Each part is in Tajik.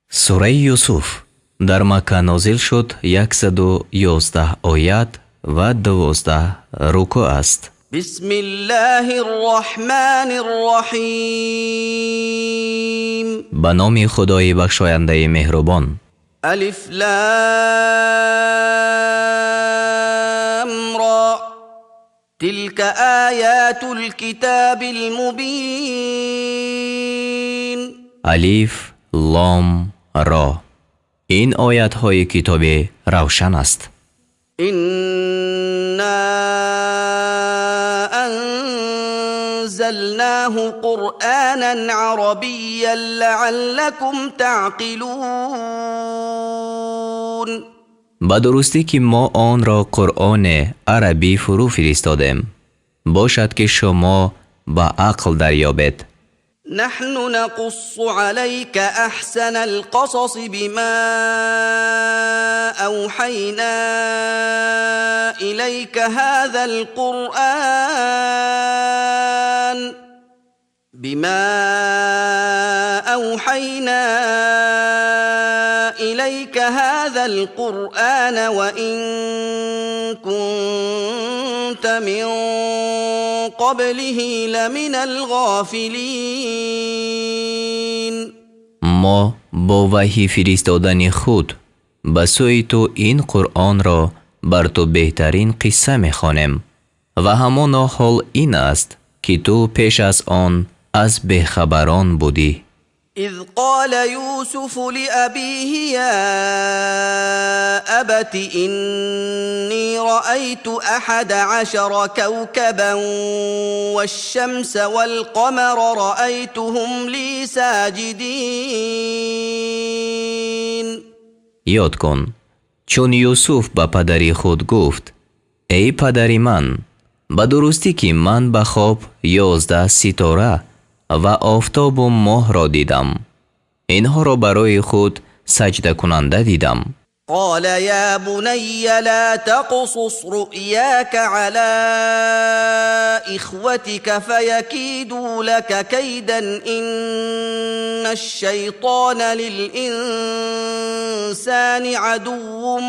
Сураи Юсуф дар Макка нозил шуд, 111 оят ва 12 рукӯъ аст. بسم الله الرحمن الرحيم. Ба номи Худои бахшояндаи меҳрубон. ألف لام را، تلك آيات الكتاب المبين. Алиф, Лом, Ро. Ин оятҳои китоби равшан аст. إنا أنزلناه قرآنا عربيا لعلكم تعقلون. Ба дурустӣ, ки мо онро Қуръоне арабӣ фурӯ фиристодем, бошад, ки шумо ба ақл дарёбед. نحن نقص عليك أحسن القصص بما أوحينا إليك هذا القرآن بما أوحينا إليك هذا القرآن وإن كنت من قبله لمن الغافلين. Мо бо ваҳй фиристодани худ ба сӯи ту ин Қуръонро бар ту беҳтарин қисса мехонем ва ҳамоно ҳол ин аст, ки ту пеш аз он аз бехабарон будӣ. إذ قال يوسف لأبيه: يا أبت، إني رأيت 11 كوكبا والشمس والقمر رأيتهم لي ساجدين. Ёд кун, чун Юсуф ба падари худ гуфт: «Эй падари ман, ба дурустӣ, ки ман ба хоб 11 ситора ва офтобу моҳро дидам. Инҳоро барои худ саҷдакунанда дидам». قال: يا بني، لا تقصص رؤياك على إخوتك فيكيدوا لك كيدا، إن الشيطان للإنسان عدو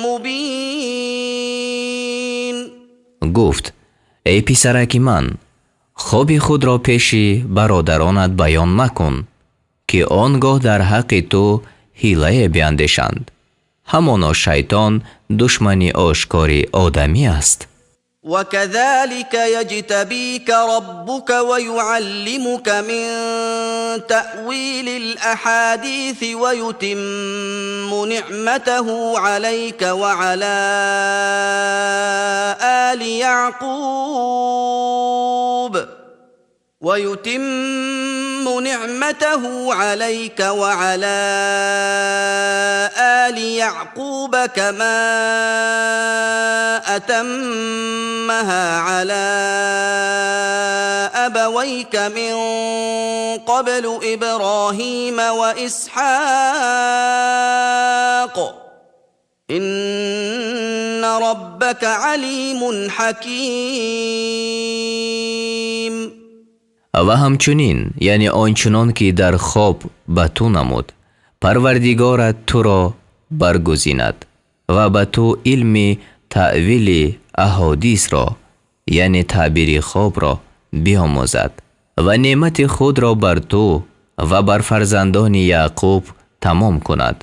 مبين. Гуфт: «Эй писараки ман, хоби худро пеши бародаронат баён макун, ки он гоҳ дар ҳаққи ту ҳилае биандешанд. Ҳамоно шайтон душмани ошкори одамӣ аст». وكذلك يجتبيك ربك ويعلمك من تأويل الأحاديث ويتم نعمته عليك وعلى آل يعقوب ويتم نعمته عليك وعلى آل يعقوب كما أتمها على أبويك من قبل، إبراهيم وإسحاق، إن ربك عليم حكيم. Ва ҳамчунин, яъне он чунон ки дар хоб ба ту намуд, Парвардигорат туро баргузинад ва ба ту илми таъвили аҳодисро, яъне таъбири хобро, биомӯзад ва неъмати худро бар ту ва бар фарзандони Яъқуб тамом кунад,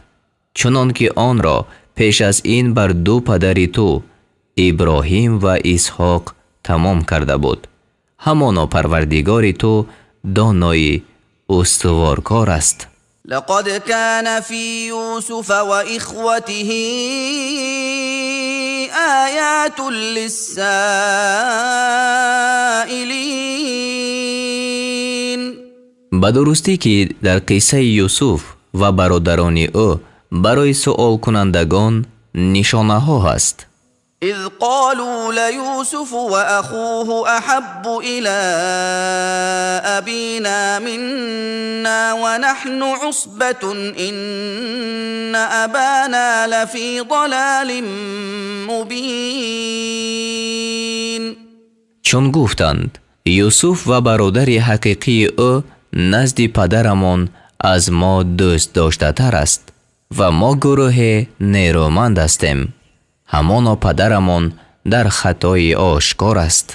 чунон ки онро пеш аз ин бар ду падари ту, Иброҳим ва Исҳоқ, тамом карда буд. Ҳамоно Парвардигори ту донои устуворкор аст. لقد كان في يوسف وإخوته آيات للسائلين. Ба дурустӣ, ки дар қиссаи Юсуф ва бародарони ӯ барои суолкунандагон нишонаҳо ҳаст. إذ قالوا ليوسف وأخوه أحب إلى أبينا منا ونحن عصبة، إن أبانا لفي ضلال مبين. Чун гуфтанд: «Юсуф ва бародари ҳақиқии ӯ назди падарамон Аз мо дӯстдоштатар аст ва мо гурӯҳи нерӯманд ҳастем. Ҳамоно падарамон дар хатои ошкор аст.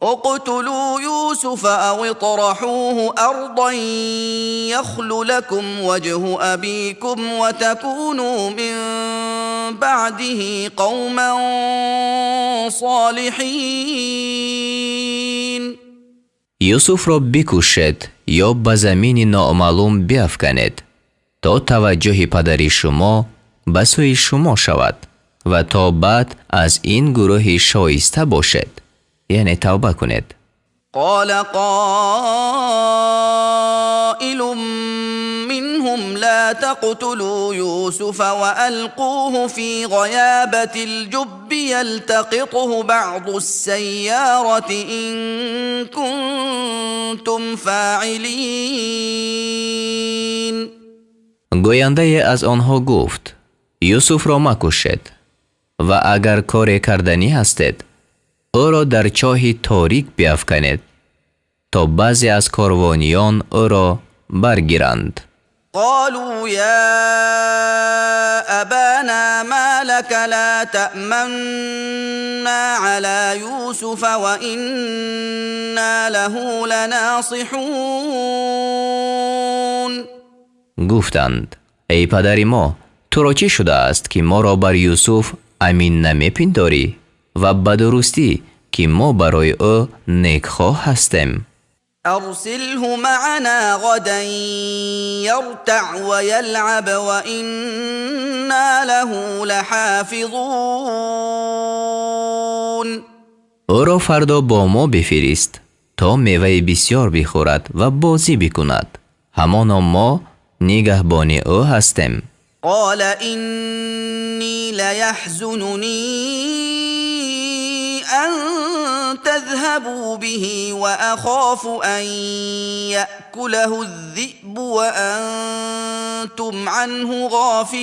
اقتلوا يوسف أو اطرحوه أرضا يخل لكم وجه أبيكم وتكونوا من بعده قوما صالحين. Юсуфро бикушед ё ба замини номаълум биафканед, то таваҷҷӯҳи падари шумо ба сӯи шумо шавад ва то баъд аз ин гурӯҳи шоиста бошед, яъне тавба кунед. قال قائل منهم لا تقتلوا يوسف وألقوه في غيابة الجب يلتقطه بعض السيارة إن كنتم فاعلين. Гӯяндае аз онҳо гуфт: «Юсуфро макушед ва агар коре карданӣ ҳастед, ӯро дар чоҳи торик биафканед, то баъзе аз корвониён ӯро баргиранд». قالوا يا أبانا ما لك لا تأمنا على يوسف وإنا له لناصحون. Гуфтанд: «Эй падари мо, туро чӣ шудааст, ки моро бар Юсуф амин намепиндорӣ ва ба дурустӣ, ки мо барои ӯ некхоҳ ҳастем?» أرسله معنا غدا يرتع ويلعب وإنا له لحافظون. Ӯро фардо бо мо бифирист, то меваи бисьёр бихӯрад ва бозӣ бикунад. Ҳамоно мо нигаҳбони ӯ ҳастем. قال إني ليحزنني أن تذهبوا به وأخاف أن يأكله الذئب وأنتم عنه غافلون.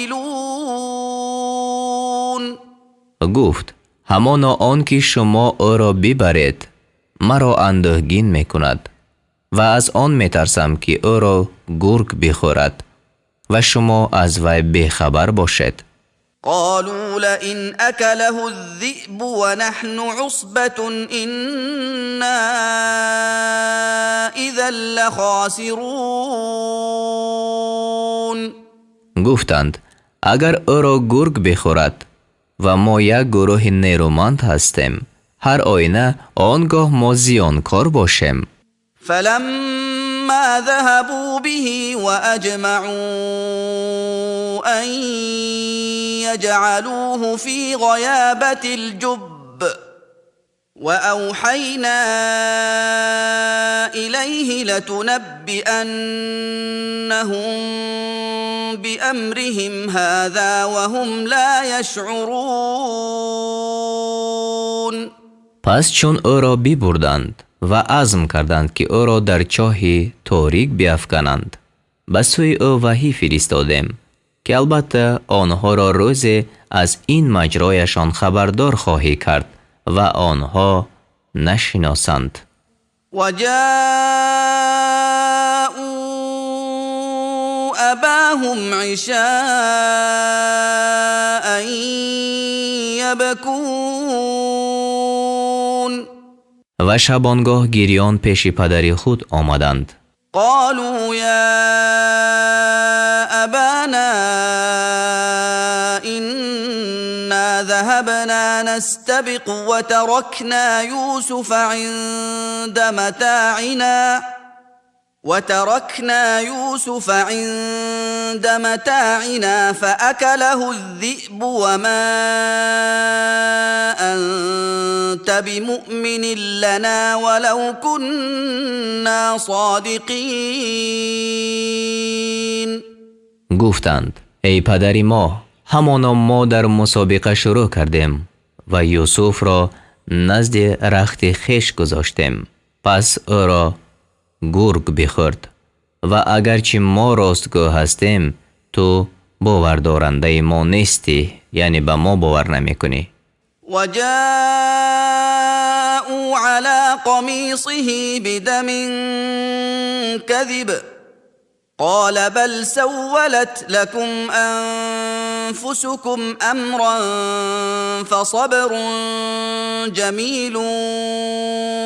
Гуфт: «Ҳамоно он ки шумо ӯро бибаред, маро андӯҳгин мекунад ва аз он метарсам, ки ӯро гург бихӯрад ва шумо аз вай бехабар бошед». قالوا لئن أكله الذئب ونحن عصبة إنا إذا لخاسرون. Гуфтанд: «Агар ӯро гург бихӯрад ва мо як гурӯҳи нерӯманд ҳастем, ҳар оина он гоҳ мо зиёнкор бошем». فلما ذهبوا به وأجمعوا أن يجعلوه في غيابة الجب وأوحينا إليه لتنبئنهم بأمرهم هذا وهم لا يشعرون. Пас чун ӯро бибурданд ва азм карданд, ки ӯро дар чоҳи торик биафкананд, ба сӯи ӯ ваҳӣ фиристодем, ки албатта онҳоро рӯзе аз ин маҷрояшон хабардор хоҳӣ кард ва онҳо нашиносанд. وجاءوا أباهم عشاء يبكون. Ва шабонгоҳ гирён пеши падари худ омаданд. قالوا يا أبانا إنا ذهبنا نستبق وتركنا يوسف عند متاعنا فأكله الذئب وما أنت بمؤمن لنا ولو كنا صادقين. Гуфтанд: «Эй падари мо, ҳамоно мо дар мусобиқа шурӯъ кардем ва Юсуфро назди рахти хеш гузоштем, пас ӯро гург бихӯрд ва агарчи мо ростгӯ ҳастем, ту бовардорандаи мо нестӣ, яъне ба мо бовар намекунӣ». وجاءوا على قميصه بدم كذب. قال بل سولت لكم أنفسكم أمرا فصبر جميل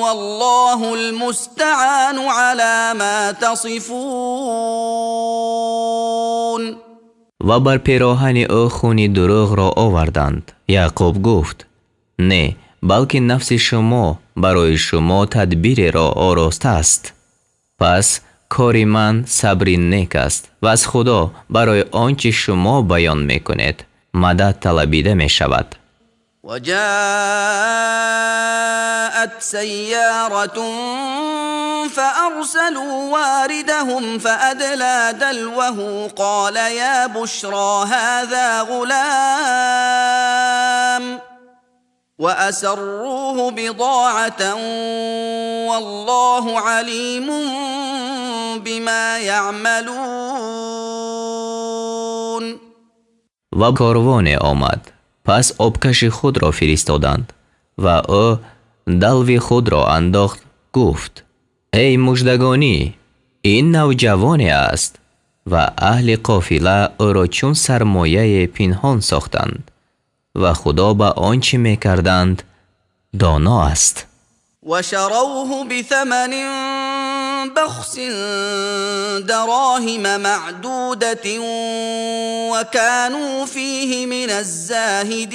والله المستعان على ما تصفون. Ва бар пироҳани ӯ хуни дурӯғро оварданд. Яъқуб гуфт: не, балки нафси шумо барои шумо тадбиреро ороста аст. Пас кори ман сабри нек аст ва аз Худо барои он чи шумо баён мекунед мадад талабида мешавад. وجاءت سيارة فأرسلوا واردهم فأدلى دلوه قال يا بشرى هذا غلام وأسروه بضاعة والله عليم بما يعملون. Ва корвоне омад, пас обкаши худро фиристоданд ва ӯ далви худро андохт, гуфт: эй муждагонӣ, ин навҷавоне аст. Ва аҳли қофила ӯро чун сармояе пинҳон сохтанд ва Худо ба он чӣ мекарданд доно аст. وشروه بثمن بخس دراهم معدودة وكانوا فيه من الزاهدين.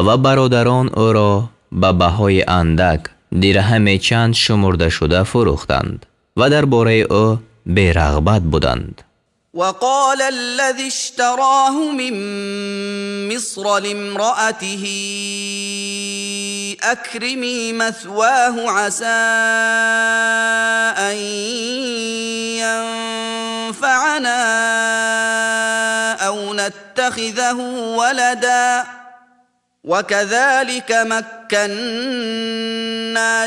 Ва бародарон ӯро ба баҳои андак дирҳаме чанд шумурда шуда фурӯхтанд ва дар бораи ӯ берағбат буданд. وقال الذي اشتراه من مصر لامرأته أكرمي مثواه عسى أن ينفعنا أو نتخذه ولدا وكذلك مكنا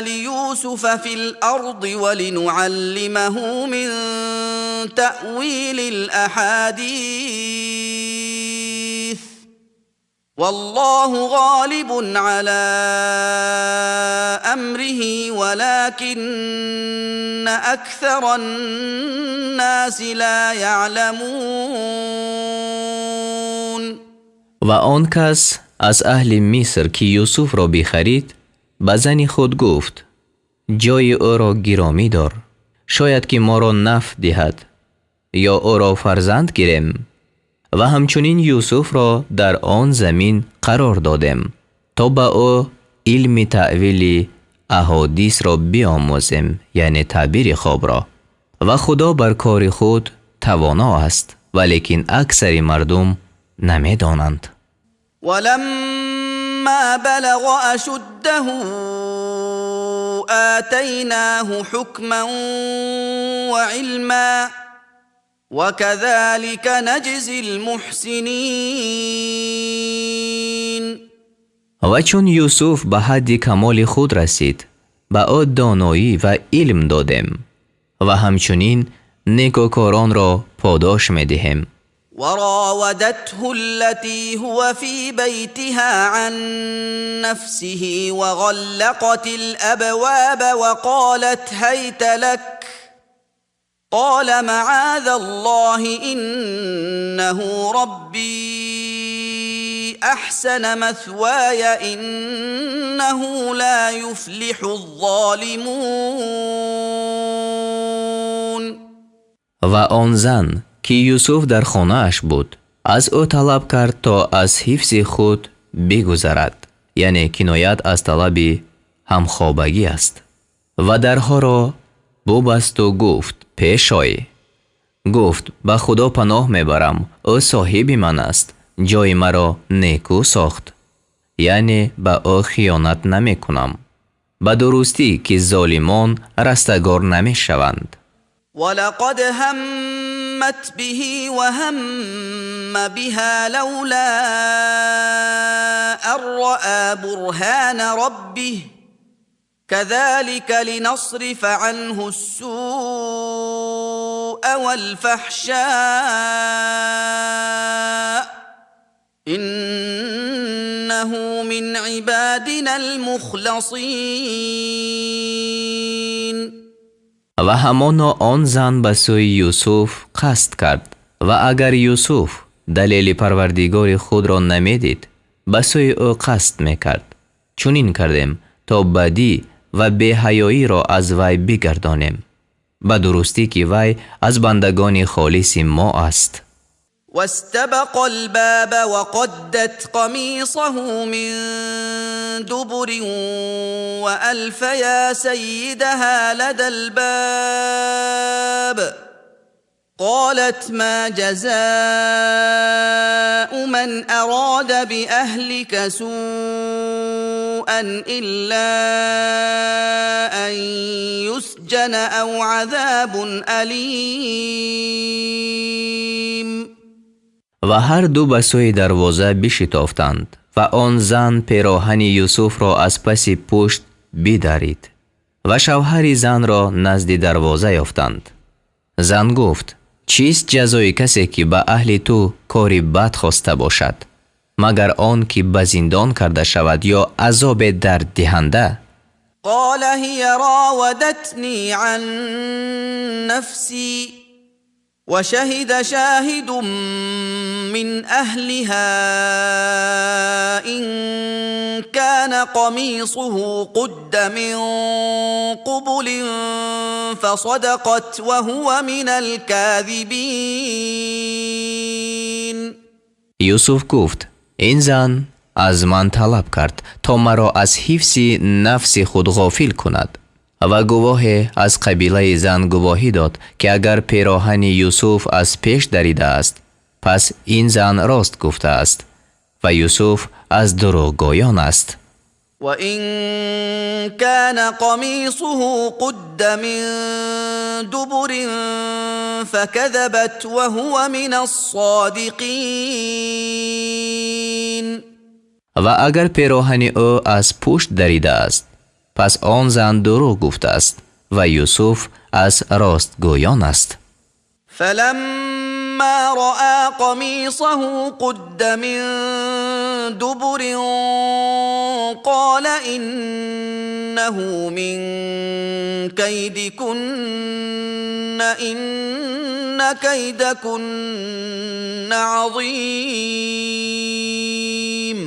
ليوسف في الأرض ولنعلمه من تأويل الأحاديث والله غالب على أمره ولكن أكثر الناس لا يعلمون. Ва он кас аз аҳли Миср, ки Юсуфро бихарид, ба зани худ гуфт: ҷои ӯро гиромӣ дор, шояд ки моро нафъ диҳад ё ӯро фарзанд гирем. Ва ҳамчунин Юсуфро дар он замин қарор додем, то ба ӯ илми таъвили аҳодисро биомӯзем, яъне таъбири хобро. Ва Худо бар кори худ тавоно аст, валекин аксари мардум намедонанд. ولما بلغ أشده آتيناه حكما وعلما وكذلك نجزي المحسنين. Ва чун Юсуф ба ҳадди камоли худ расид, ба ӯ доноӣ ва илм додем ва ҳамчунин некӯкоронро подош медиҳем. وراودته التي هو في بيتها عن نفسه وغلقت الأبواب وقالت هيت لك قال معاذ الله إنه ربي أحسن مثواي إنه لا يفلح الظالمون. Ва он зан, ки Юсуф дар хонааш буд, аз ӯ талаб кард, то аз ҳифзи худ бигузарад, яъне киноят аз талаби ҳамхобагӣ аст. Ва дарҳоро бубасту гуфт: пеш ой. Гуфт: ба Худо паноҳ мебарам, ӯ соҳиби ман аст, ҷои маро некӯ сохт, яъне ба ӯ хиёнат намекунам. Ба дурустӣ, ки золимон растагор намешаванд. ولقد همت به وهم بها لولا أن رأى برهان ربه كذلك لنصرف عنه السوء والفحشاء إنه من عبادنا المخلصين. Ва ҳамоно он зан ба сӯи Юсуф қасд кард ва агар Юсуф далели Парвардигори худро намедид, ба сӯи ӯ қасд мекард. Чунин кардем то бадӣ ва беҳаёиро аз вай бигардонем. Ба дурустӣ ки вай аз бандагони холиси мо аст. واستبقا الباب وقدت قميصه من دبر وألفيا سيدها لدى الباب قالت ما جزاء من أراد بأهلك سوءا إلا أن يسجن أو عذاب أليم. Ва ҳар ду ба сӯи дарвоза бишитофтанд ва он зан пероҳани Юсуфро аз паси пушт бидарид ва шавҳари занро назди дарвоза ёфтанд. Зан гуфт: чист ҷазои касе ки ба аҳли ту кори бад хоста бошад, магар он ки ба зиндон карда шавад ё азобе дарддиҳанда? قال هي راودتني عن نفسي وشهد شاهد من أهلها إن كان قميصه قد من قبل فصدقت وهو من الكاذبين. Юсуф гуфт: ин зан аз ман талаб кард то маро аз ҳифзи нафси худ ғофил кунад. Ва гувоҳе аз қабилаи зан гувоҳӣ дод, ки агар пероҳани Юсуф аз пеш даридааст, пас ин зан рост гуфтааст ва Юсуф аз дурӯғгӯён аст. وإن كان قميصه قد من دبر فكذبت وهو من الصادقين. Ва агар пероҳани ӯ аз пушт даридааст, пас он зан дурӯғ гуфтааст ва Юсуф аз ростгӯён аст. فلما رأى قميصه قد من دبر قال إنه من كيدكن إن كيدكن عظيم.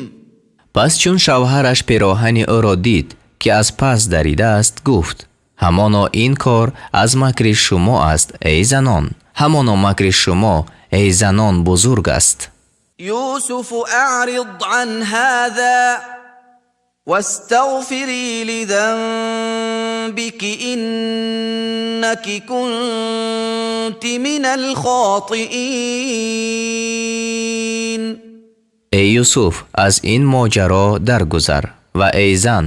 Пас чун шавҳараш пероҳани ӯро дид, ки аз пас даридааст, гуфт: ҳамоно ин кор аз макри шумо аст, эй занон, ҳамоно макри шумо, эй занон, бузург аст. يوسف أعرض عن هذا واستغفري لذنبك إنك كنت من الخاطئين. Эй Юсуф, аз ин моҷаро даргузар ва эй зан,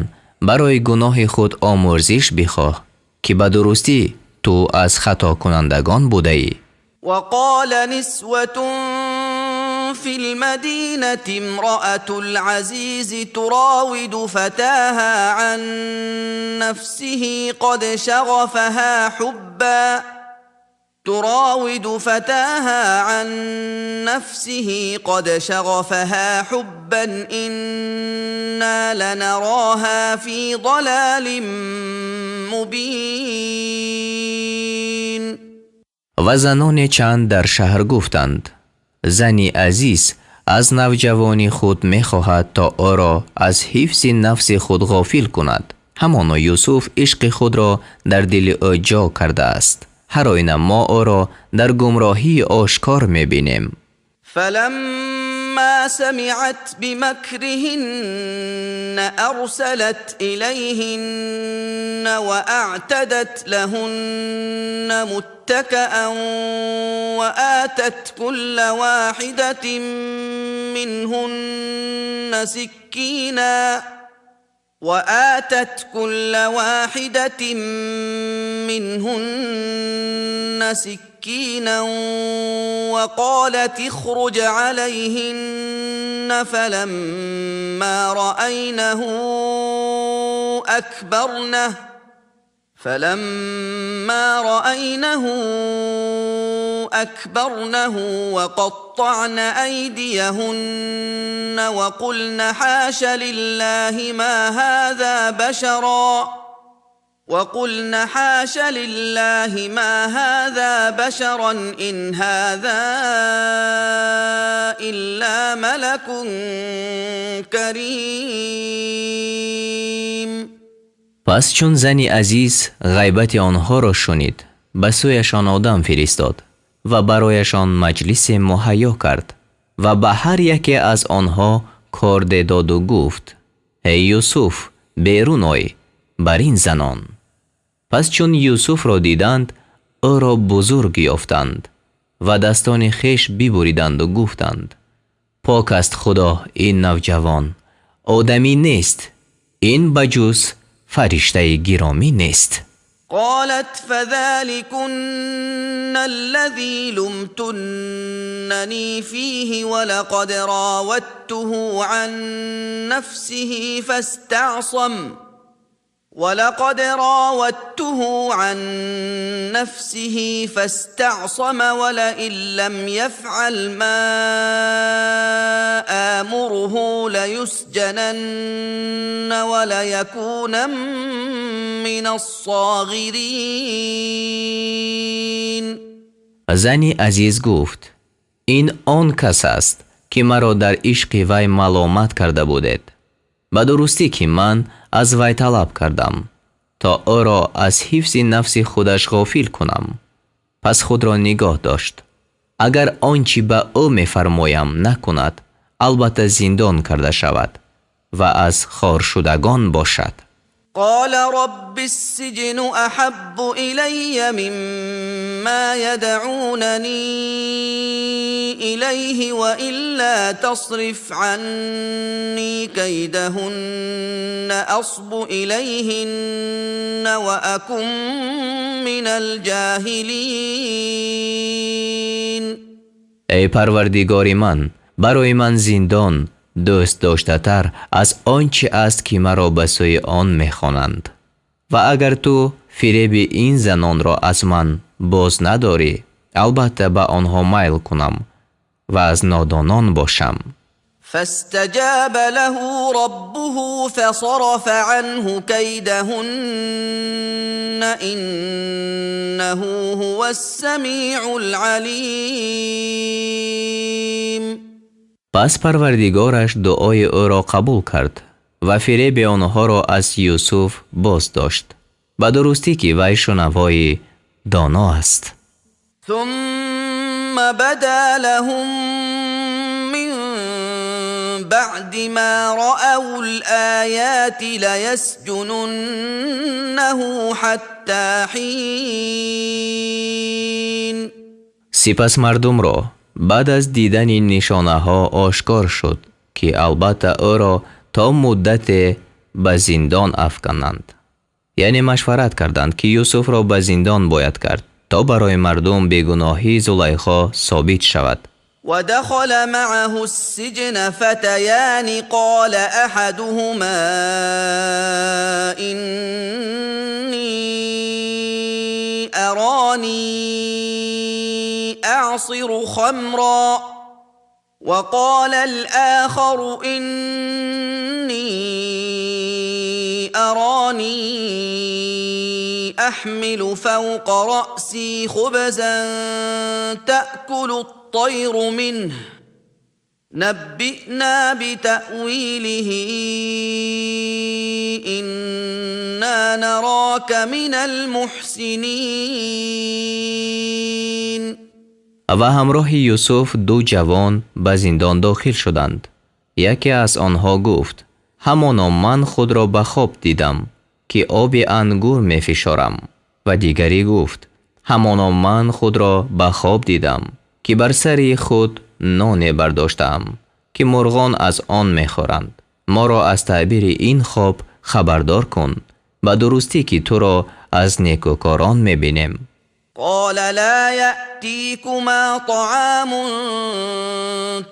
барои гуноҳи худ омӯрзиш бихоҳ, ки ба дурустӣ ту аз хатокунандагон будаӣ. وقال نسوة في المدينة امرأة العزيز تراود فتاها عن نفسه قد شغفها حبا تراود فتاها عن نفسه قد شغفها حبا إنا لنراها في ضلال مبين. Ва заноне чанд дар шаҳр гуфтанд: зани азиз аз навҷавони худ мехоҳад то ӯро аз ҳифзи нафси худ ғофил кунад. Ҳамоно Юсуф ишқи худро дар дили ӯ ҷо кардааст. Ҳар оина мо ӯро дар гумроҳии ошкор мебинем. فلما سمعت بمكرهن أرسلت إليهن وأعتدت لهن متكأ وآتت كل واحدة منهن سكينا وآتت كل واحدة منهن سكينا وقالت اخرج عليهن فلما رأينه أكبرنه فلما رأينه أكبرنه وقطعن أيديهن وقلن حاش لله ما هذا بشرا وقلن حاش لله ما هذا بشرا إن هذا إلا ملك كريم. Пас чун зани азиз ғайбати онҳоро шунид, ба сӯяшон одам фиристод ва барояшон маҷлисе муҳайё кард ва ба ҳар яке аз онҳо корде доду гуфт: эй Юсуф, берун ой бар ин занон. Пас чун Юсуфро диданд, ӯро бузург ёфтанд ва дастони хеш бибуриданду гуфтанд: пок аст Худо, ин навҷавон одамӣ нест, ин ба ҷуз фариштаи гиромӣ нест. قالت فذلكن الذي لمتنني فيه ولقد راودته عن نفسه فاستعصم ولقد راودته عن نفسه فاستعصم ولئن لم يفعل ما آمره ليسجنن وليكونن من الصاغرين. Зани азиз гуфт: ин он кас аст, ки маро дар ишқи вай маломат карда будед. Ба дурустӣ, ки ман аз вай талаб кардам, то ӯро аз ҳифзи нафси худаш ғофил кунам, пас худро нигоҳ дошт. Агар он чӣ ба ӯ мефармоям накунад, албатта зиндон карда шавад ва аз хоршудагон бошад. قال رب السجن أحب إلي مما يدعونني إليه وإلا تصرف عني كيدهن أصب إليهن وأكن من الجاهلين. Эй Парвардигори ман, барои ман зиндон дӯстдоштатар аз он чӣ аст, ки маро ба сӯи он мехонанд, ва агар ту фиреби ин занонро аз ман боз надорӣ, албатта ба онҳо майл кунам ва аз нодонон бошам. فاستجاب له ربه فصرف عنه كيدهن إنه هو السميع العليم. Пас Парвардигораш дуои ӯро қабул кард ва фиреби онҳоро аз Юсуф боз дошт. Ба дурустӣ, ки вай шунавои доно аст. ثم بدا لهم من بعد ما رأوا الآيات ليسجننه حتى حين. Сипас мардумро баъд аз дидани нишонаҳо ошкор шуд, ки албатта ӯро то муддате ба зиндон афкананд. Яъне машварат карданд, ки Юсуфро ба зиндон бояд кард, то барои мардум бегуноҳии Зулайхо собит шавад. ودخل معه السجن فتيان، قال أحدهما إني أراني أعصر خمرا، وقال الآخر إني أراني أحمل فوق رأسي خبزا تأكل الطير منه، نبئنا بتأويله، إنا نراك من المحسنين. Ва ҳамроҳи Юсуф ду ҷавон ба зиндон дохил шуданд. Яке аз онҳо гуфт: ҳамоно ман худро ба хоб дидам, ки оби ангур мефишорам. Ва дигарӣ гуфт: ҳамоно ман худро ба хоб дидам, ки бар сари худ ноне бардоштаам, ки мурғон аз он мехӯранд. Моро аз таъбири ин хоб хабардор кун. Ба дурустӣ, ки туро аз некӯкорон мебинем. قال لا يأتيكما طعام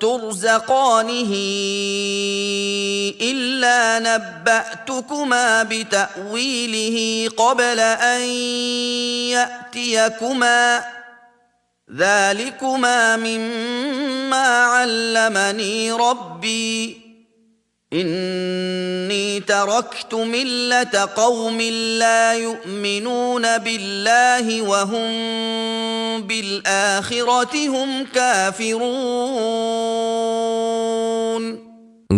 ترزقانه إلا نبأتكما بتأويله قبل أن يأتيكما، ذلكما مما علمني ربي، إني تركت ملة قوم لا يؤمنون بالله وهم بالآخرة هم كافرون.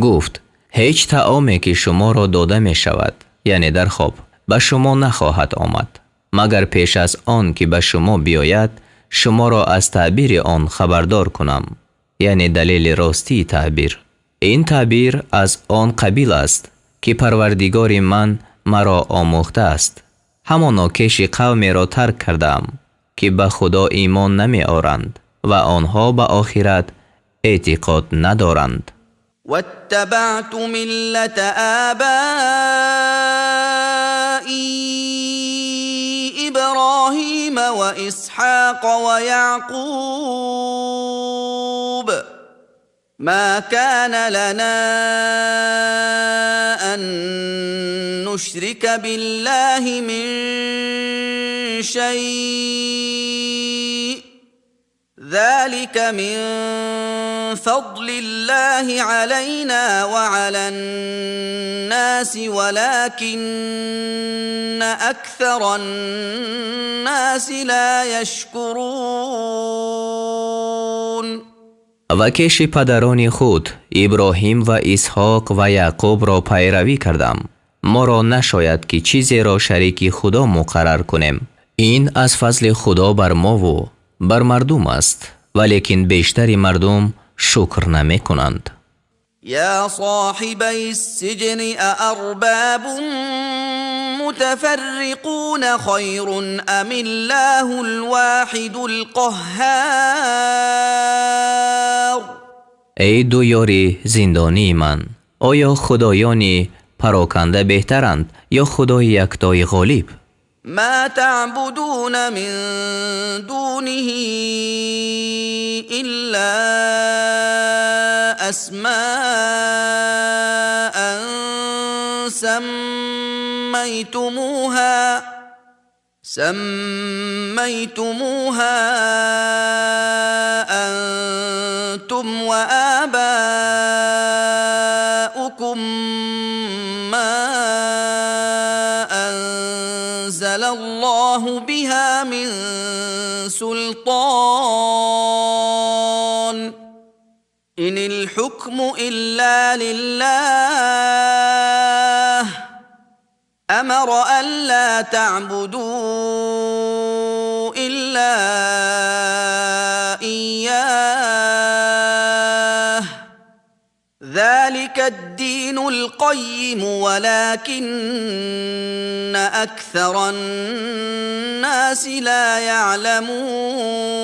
Гуфт: ҳеҷ таоме, ки шуморо дода мешавад, яъне дар хоб, ба шумо нахоҳад омад, магар пеш аз он ки ба шумо биёяд, шуморо аз таъбири он хабардор кунам, яъне далели ростии таъбир. Ин таъбир аз он қабил аст, ки Парвардигори ман маро омӯхтааст. Ҳамоно кеши қавмеро тарк кардаам, ки ба Худо имон намеоранд ва онҳо ба охират эътиқод надоранд. واتبعت ملة آبائي إبراهيم وإسحاق ويعقوب، ما كان لنا أن نشرك بالله من شيء، ذلك من فضل الله علينا وعلى الناس، ولكن أكثر الناس لا يشكرون. Ва кеши падарони худ Иброҳим ва Исҳоқ ва Яъқубро пайравӣ кардам. Моро нашояд, ки чизеро шарики Худо муқаррар кунем. Ин аз фазли Худо бар мову бар мардум аст, валекин бештари мардум шукр намекунанд. يا صاحبي السجن، أأرباب متفرقون خير أم الله الواحد القهار؟ Эй ду ёри зиндонии ман, оё худоёни пароканда беҳтаранд ё Худои яктои ғолиб? ما تعبدون من دونه إلا أسماء سميتموها أنتم وآباؤكم ما أنزل الله بها من سلطان، إن الحكم إلا لله، أمر ألا تعبدوا إلا إياه، ذلك الدين القيم، ولكن أكثر الناس لا يعلمون.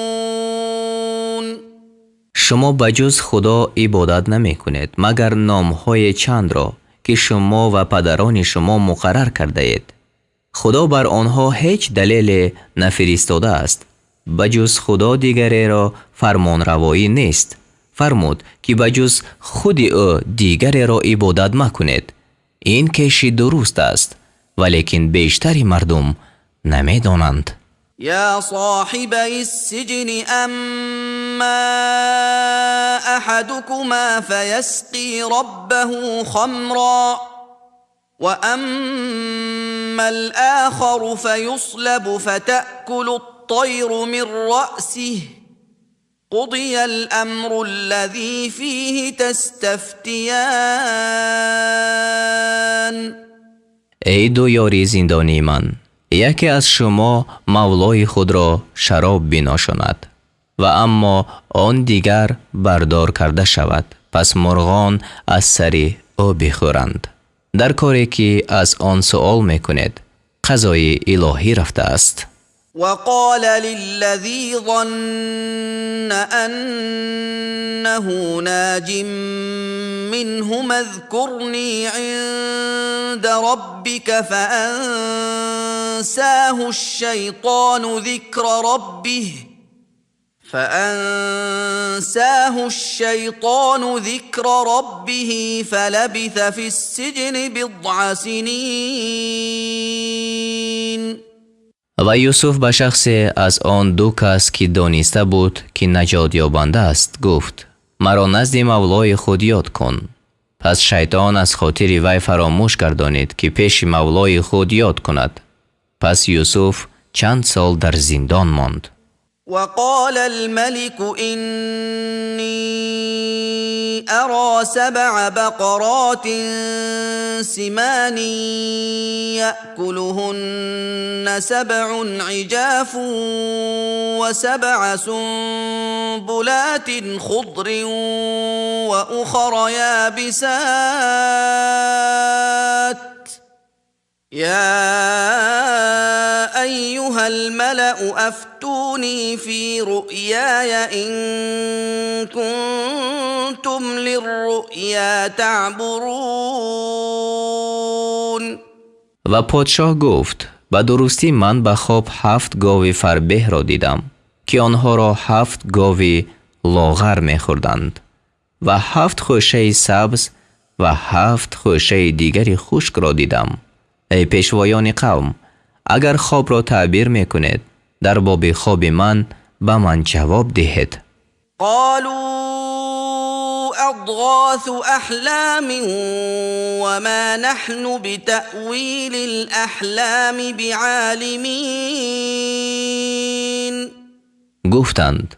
Шумо ба ҷуз Худо ибодат намекунед, магар номҳои чандро, ки шумо ва падарони шумо муқаррар кардаед. Худо бар онҳо ҳеҷ далеле нафиристодааст. Ба ҷуз Худо дигареро фармонравоӣ нест. Фармуд, ки ба ҷуз худи ӯ дигареро ибодат макунед. Ин кеши дуруст аст, валекин бештари мардум намедонанд. يا صاحبي السجن، أما أحدكما فيسقي ربه خمرا، وأما الآخر فيصلب فتأكل الطير من رأسه، قضي الأمر الذي فيه تستفتيان. Эй ду ёри зиндонии ман, яке аз шумо мавлои худро шароб биношонад ва аммо он дигар бардор карда шавад, пас мурғон аз сари ӯ бихӯранд. Дар коре, ки аз он суол мекунед, қазои илоҳӣ рафтааст. وقال للذي ظن أنه ناج منهما اذكرني عند ربك، فأنساه الشيطان ذكر ربه فلبث في السجن بضع سنين. Ва Юсуф ба шахсе аз он ду кас, ки дониста буд, ки наҷотёбанда аст, гуфт: маро назди мавлои худ ёд кун. Пас шайтон аз хотири вай фаромӯш гардонид, ки пеши мавлои худ ёд кунад. Пас Юсуф чанд сол дар зиндон монд. وقال الملك إني أرى 7 بقرات سمان يأكلهن 7 عجاف و7 سنبلات خضر وأخر يابسات يا أيها الملأ أفتوني في رؤياي إن كنتم للرؤيا تعبرون. Ва подшоҳ гуфт: ба дурустӣ ман ба хоб 7 гови фарбеҳро дидам, ки онҳоро 7 гови лоғар мехӯрданд ва 7 хӯшаи сабз ва 7 хӯшаи дигари хушкро дидам. Эй пешвоёни қавм, агар хобро таъбир мекунед, дар боби хоби ман ба ман ҷавоб диҳед. قالوا أضغاث أحلام وما نحن بتأويل الأحلام بعالمين. Гуфтанд: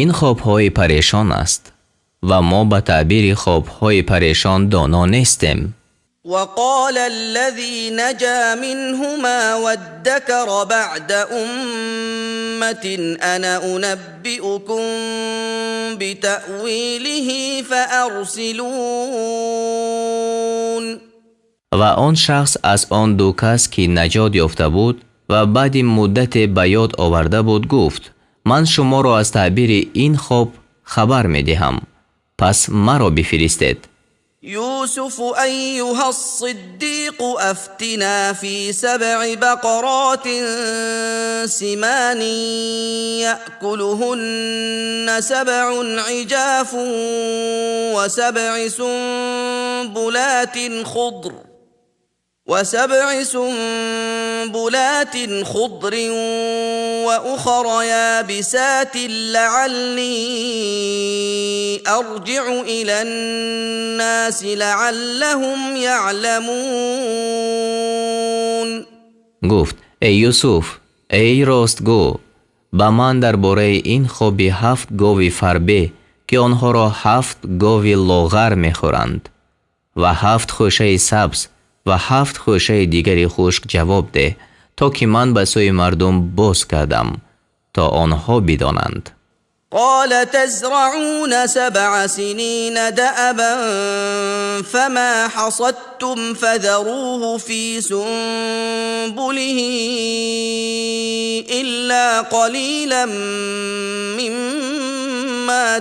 ин хобҳои парешон аст ва мо ба таъбири хобҳои парешон доно нестем. وقال الذي نجا منهما وادكر بعد أمة أنا أنبئكم بتأويله فأرسلون. Ва он шахс аз он ду кас, ки наҷот ёфта буд ва баъди муддате ба ёд оварда буд, гуфт: ман шуморо аз таъбири ин хоб хабар медиҳам, пас маро бифиристед. يوسف أيها الصديق أفتنا في 7 بقرات سمان يأكلهن 7 عجاف و7 سنبلات خضر وأخر يابسات لعلي أرجع إلى الناس لعلهم يعلمون. Гуфт: эй Юсуф, эй ростгӯ, ба ман дар бораи ин хоби 7 гови фарбе, ки онҳоро 7 гови лоғар мехӯранд ва 7 хӯшаи сабз ва 7 хӯшаи дигари хушк ҷавоб деҳ, то ки ман ба сӯи мардум боз кардам, то онҳо бидонанд. قال تزرعون 7 سنين دأبا فما حصدتم فذروه في سنبله إلا قليلا مما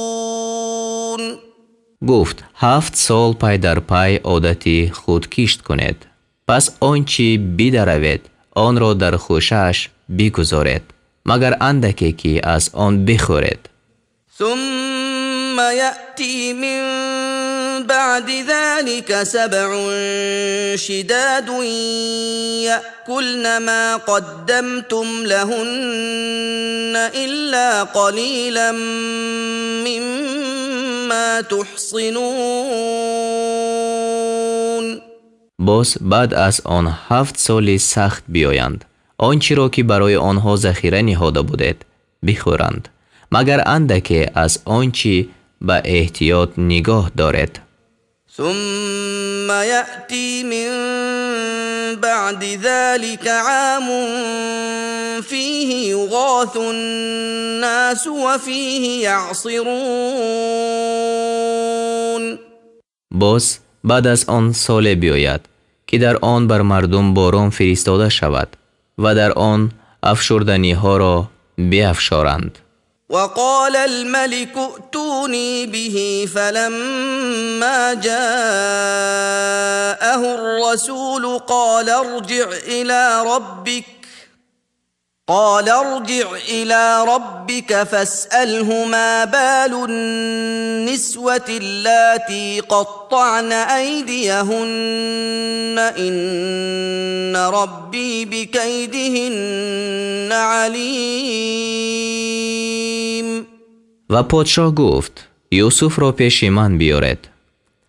تأكلون. Гуфт: 7 сол пай дар пай одати худ кишт кунед, пас он чӣ бидаравед, онро дар хӯшааш бигузоред, магар андаке ки аз он бихӯред. ثم يأتي من بعد ذلك 7 شداد يأكلن ما قدمتم لهن إلا قليلا مما تحصنون. Боз баъд аз он 7 соли сахт биёянд, он чиро ки барои онҳо захира ниҳода будед бихӯранд, магар андаке аз он чӣ ба эҳтиёт нигоҳ доред. ثم يأتي من بعد ذلك عام فيه يغاث الناس وفيه يعصرون. Боз баъд аз он соле биёяд, ки дар он бар мардум борон фиристода шавад ва дар он афшурданиҳоро биафшоранд. وقال الملك ائتوني به فلما جاءه الرسول قال ارجع إلى ربك فاسأله ما بال النسوة اللاتي قطعن أيديهن إن ربي بكيدهن عليم. Ва подшоҳ гуфт: Юсуфро пеши ман биёред.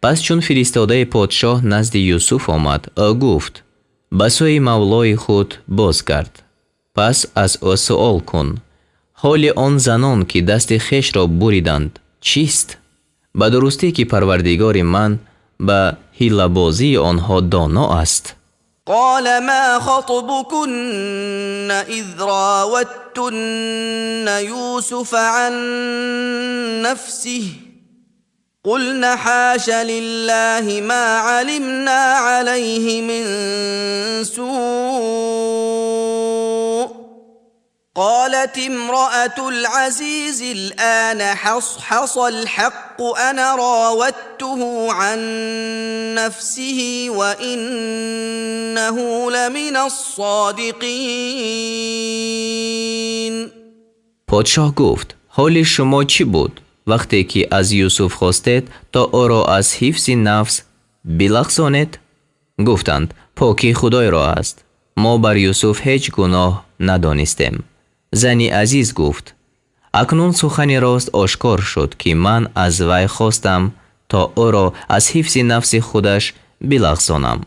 Пас чун фиристодаи подшоҳ назди Юсуф омад, ӯ гуфт: ба сӯи мавлои худ бозгард, пас аз ӯ суол кун: ҳоли он занон, ки дасти хешро буриданд, чист? Ба дурустӣ, ки Парвардигори ман ба ҳилабозии онҳо доно аст. قال ما خطبكن إذ راوتن يوسف عن نفسه؟ قلن حاش لله ما علمنا عليه من سوء. قالت امرأة العزيز الآن حصحص الحق، أنا راودته عن نفسه وإنه لمن الصادقين. Подшоҳ гуфт: ҳоли шумо чӣ буд, вақте ки аз Юсуф хостед, то ӯро аз ҳифзи нафс билағзонед? Гуфтанд: покӣ Худойро аст, мо бар Юсуф ҳеҷ гуноҳ надонистем. Зани азиз гуфт: акнун сухани рост ошкор шуд, ки ман аз вай хостам, то ӯро аз ҳифзи нафси худаш билағзонам,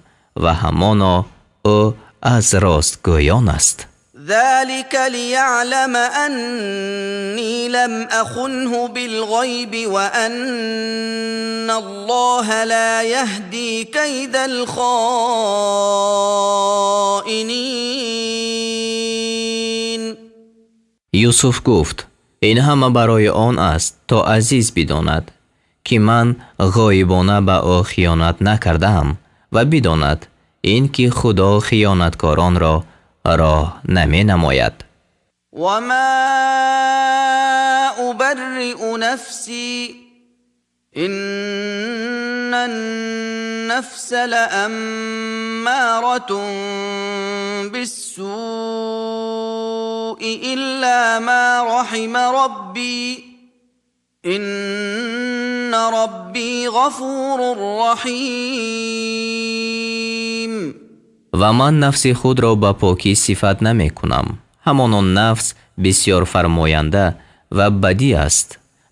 ва ҳамоно ӯ аз ростгӯён аст. ذلك ليعلم أني لم أخنه بالغيب وأن الله لا يهدي كيد الخائنين. Юсуф гуфт: ин ҳама барои он аст, то азиз бидонад, ки ман ғоибона ба ӯ хиёнат накардаам, ва бидонад ин ки Худо хиёнаткоронро роҳ наменамояд. وما أبرئ نفسي إن النفس لأمارة بالسوء إلا ما رحم ربي إن ربي غفور رحيم. Ва ман нафси худро ба покӣ сифат намекунам. Ҳамоно нафс бисёр фармоянда ва бадӣ аст,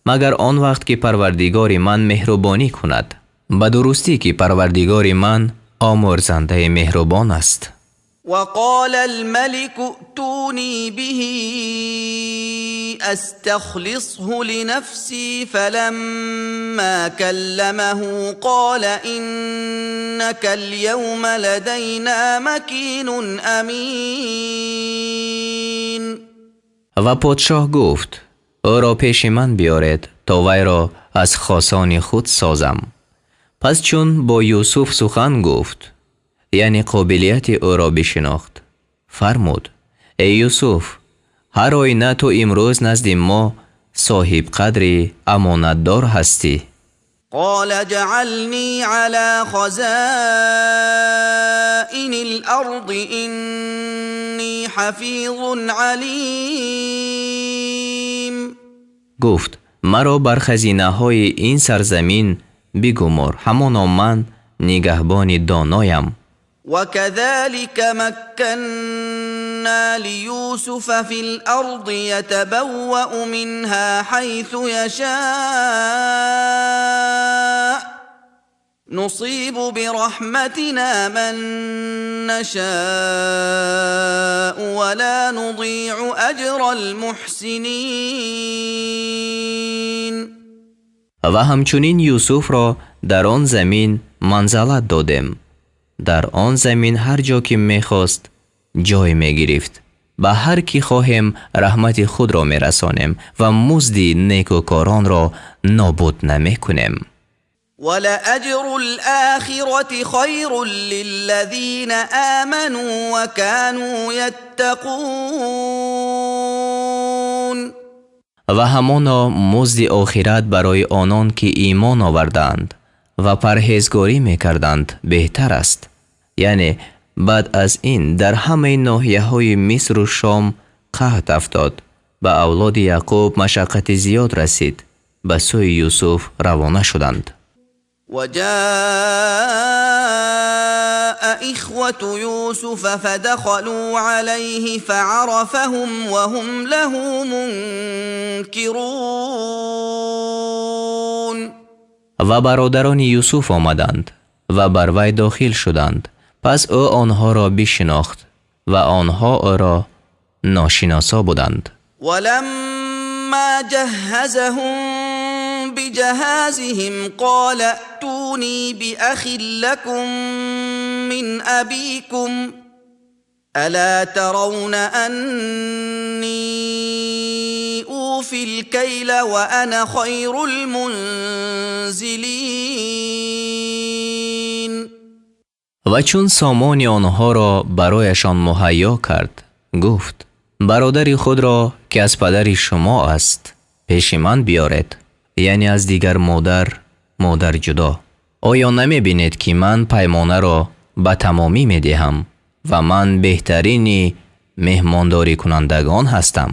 магар он вақт ки Парвардигори ман меҳрубонӣ кунад. Ба дурустӣ, ки Парвардигори ман омӯрзандаи меҳрубон аст. وقال الملك ائتوني به استخلصه لنفسي، فلما كلمه قال انك اليوم لدينا مكين امين. Ва подшоҳ гуфт: ӯро пеши ман биёред, то вайро аз хосони худ созам. Пас чун бо Юсуф сухан гуфт, яъне қобилияти ӯро бишинохт, фармуд: эй Юсуф, ҳар оина ту имрӯз назди мо соҳибқадри амонатдор ҳастӣ. قال اجعلني على خزائن الارض اني حفيظ عليم. Гуфт: маро бар хазинаҳои ин сарзамин бигумор, ҳамоно ман нигаҳбони доноям. وكذلك مكنا ليوسف في الارض يتبوا منها حيث يشاء نصيب برحمتنا من نشاء ولا نضيع اجر المحسنين. Ва ҳамчунин Юсуфро дар он замин манзалат додем. Дар он замин ҳар ҷо ки мехост, ҷой мегирифт. Ба ҳар ки хоҳем, раҳмати худро мерасонем ва музди некӯкоронро нобуд намекунем. ولأجر الآخرة خير للذين آمنوا وكانوا يتقون. Ва ҳамоно музди охират барои онон, ки имон овардаанд ва парҳезгорӣ мекарданд, беҳтар аст. Яъне баъд аз ин дар ҳамаи ноҳияҳои Мисру Шом қаҳт афтод. Ба авлоди Яъқуб машаққати зиёд расид. Ба сӯи Юсуф равона шуданд. وجاء إخوة يوسف فدخلوا عليه فعرفهم وهم له منكرون. Ва бародарони Юсуф омаданд ва бар вай дохил шуданд. Пас ӯ онҳоро бишинохт ва онҳо ӯро ношиносо буданд. ولما جهزهم بجهازهم قال ائتوني بأخ لكم من أبيكم ألا ترون أني أوفي الكيل وأنا خير المنزلين. Ва чун сомони онҳоро барояшон муҳайё кард, гуфт: бародари худро, ки аз падари шумо аст, пеши ман биёред, яъне аз дигар модар, модар ҷудо. Оё намебинед, ки ман паймонаро ба тамомӣ медиҳам ва ман беҳтарини меҳмондорикунандагон ҳастам?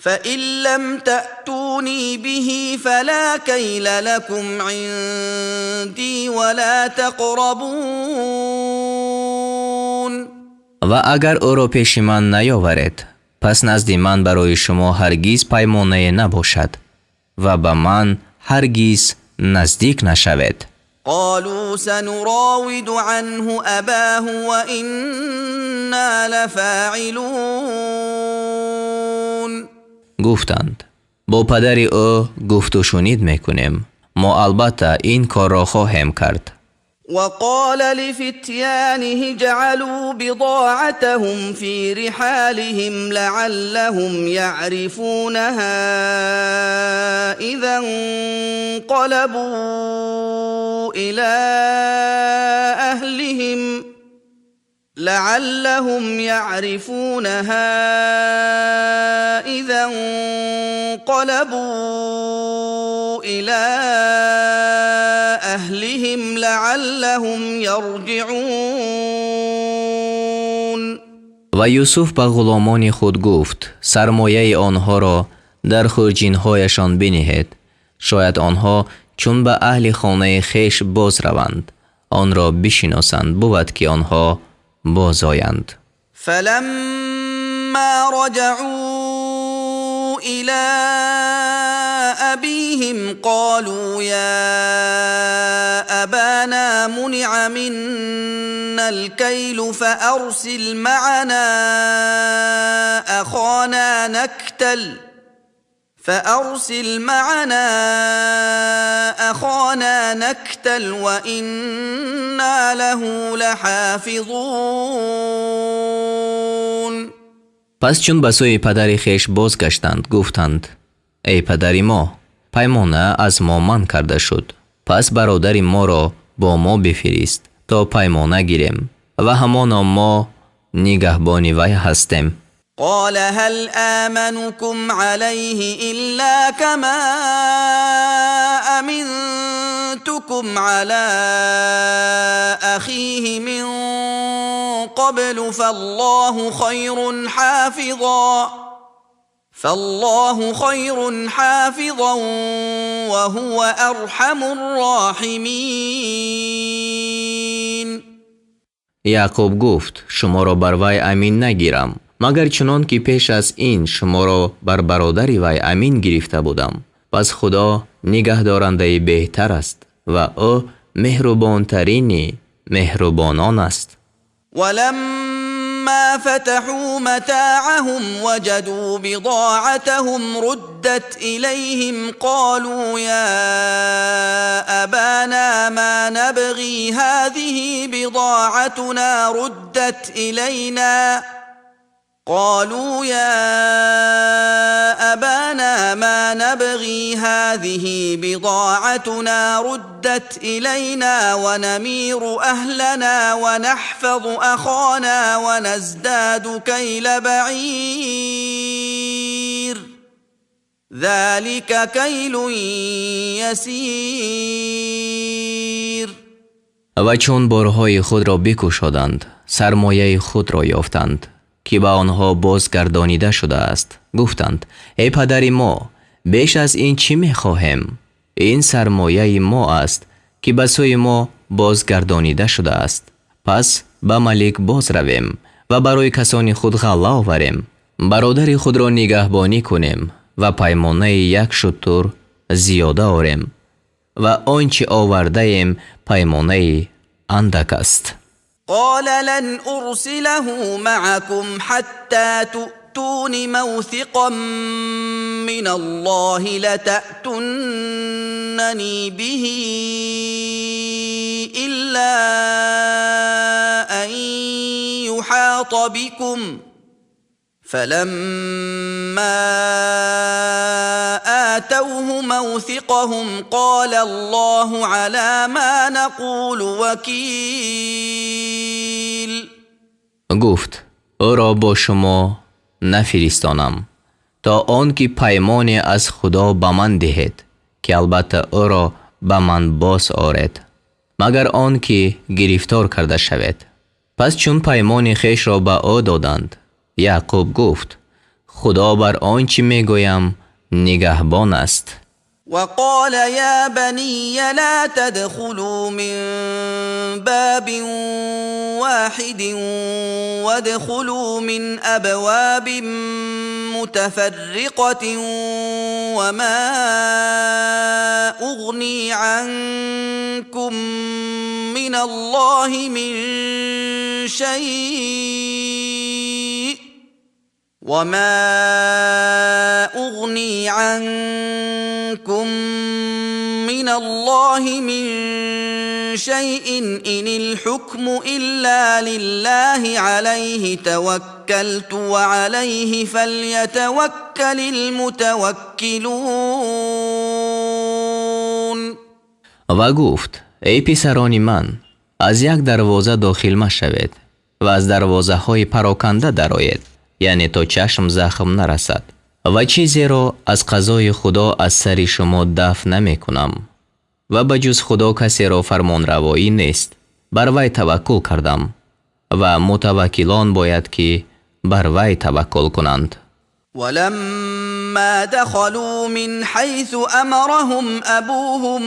فإن لم تأتوني به فلا كيل لكم عندي ولا تقربون. Ва агар ӯро пеши ман наёваред, пас назди ман барои шумо ҳаргиз паймонае набошад ва ба ман ҳаргиз наздик нашавед. قالوا سنراود عنه أباه وإنا لفاعلون. Гуфтанд: бо падари ӯ гуфтушунид мекунем, мо албатта ин корро хоҳем кард. وقال لفتيانه اجعلوا بضاعتهم في رحالهم لعلهم يعرفونها إذا انقلبوا إلى أهلهم لعلهم يعرفونها إذا انقلبوا إلى أهلهم لعلهم يرجعون. Ва Юсуф ба ғуломони худ гуфт: сармояи онҳоро дар хурҷинҳояшон биниҳед, шояд онҳо чун ба аҳли хонаи хеш боз раванд, онро бишиносанд, бувад ки онҳо бозоянд. فلما رجعوا إلى أبيهم قالوا يا أبانا منع منا الكيل فأرسل معنا أخانا نكتل فأرسل معنا أخانا نكتل وإنا له لحافظون. Пас чун ба сӯи падари хеш бозгаштанд, гуфтанд: эй падари мо, паймона аз мо манъ карда шуд, пас бародари моро бо мо бифирист, то паймона гирем, ва ҳамоно мо нигаҳбони вай ҳастем. قال هل آمنكم عليه إلا كما أمنتكم على أخيه من قبل فالله خير حافظا وهو أرحم الراحمين. Яъқуб гуфт: шуморо бар вай амин нагирам, магар чунон ки пеш аз ин шуморо бар бародари вай амин гирифта будам. Пас Худо нигаҳдорандаи беҳтар аст ва ӯ меҳрубонтарини меҳрубонон аст. ولما فتحوا متاعهم وجدوا بضاعتهم ردت إليهم قالوا يا أبانا ما نبغي هذه بضاعتنا ردت إلينا قالوا يا أبانا ما نبغي هذه بضاعتنا ردت إلينا ونمير أهلنا ونحفظ أخانا ونزداد كيل بعير ذلك كيل يسير. Ва чун борҳои худро бикушоданд, сармояи худро ёфтанд, ки ба онҳо бозгардонида шудааст. Гуфтанд: эй падари мо, беш аз ин чӣ мехоҳем? Ин сармояи мо аст, ки ба сӯи мо бозгардонида шудааст. Пас ба малик боз равем ва барои касони худ ғалла оварем, бародари худро нигаҳбонӣ кунем ва паймонаи як шутур зиёда орем. Ва он чи овардаем паймонаи андак аст. قال لن أرسله معكم حتى تؤتون موثقا من الله لتأتونني به إلا أن يحاط بكم فلما آتوه موثقهم قال الله على ما نقول وكيل. Гуфт: ӯро бо шумо нафиристонам то он ки паймоне аз Худо ба ман диҳед, ки албатта ӯро ба ман боз оред, магар он ки гирифтор карда шавед. Пас чун паймони хешро ба ӯ доданд, Яъқуб гуфт: Худо бар он чӣ мегӯям нигаҳбон аст. وقال يا بني لا تدخلوا من باب واحد وادخلوا من أبواب متفرقة وما أغني عنكم من الله من شيء وما أغني عنكم من الله من شيء إن الحكم إلا لله عليه توكلت وعليه فليتوكل المتوكلون. Ва гуфт: эй писарони ман, аз як дарвоза дохил машавед ва аз дарвозаҳои пароканда дароед, яъне то чашм захм нарасад, ва чизеро аз қазои Худо аз сари шумо дафъ намекунам ва ба ҷуз Худо касеро фармонравоӣ нест. Бар вай таваккул кардам ва мутаваккилон бояд ки бар вай таваккул кунанд. ولما دخلوا من حيث أمرهم أبوهم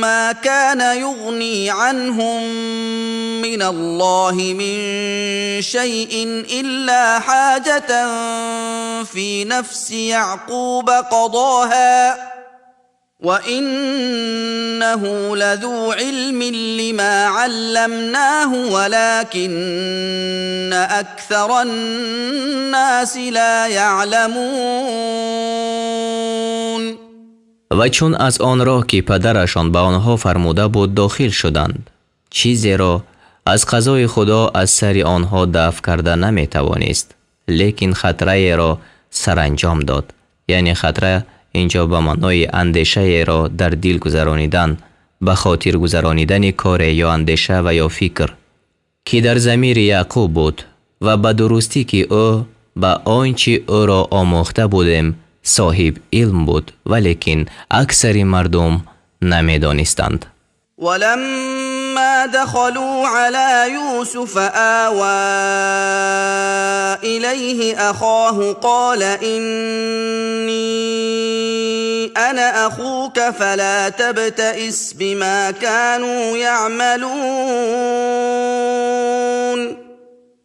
ما كان يغني عنهم من الله من شيء إلا حاجة في نفس يعقوب قضاها وإنه لذو علم لما علمناه ولكن أكثر الناس لا يعلمون. Ва чун аз он роҳ ки падарашон ба онҳо фармуда буд дохил шуданд, чизеро аз қазои Худо аз сари онҳо дафъ карда наметавонист, лекин хатраеро саранҷом дод. Яъне хатра инҷо ба маънои андешаеро дар дил гузаронидан, ба хотир гузаронидани коре ё андеша ва ё фикр, ки дар замири Яъқуб буд, ва ба дурустӣ ки ӯ ба он чи ӯро омӯхта будем соҳиб илм буд, валекин аксари мардум намедонистанд. ولما دخلوا على يوسف آوى إليه أخاه قال إني أنا أخوك فلا تبتئس بما كانوا يعملون.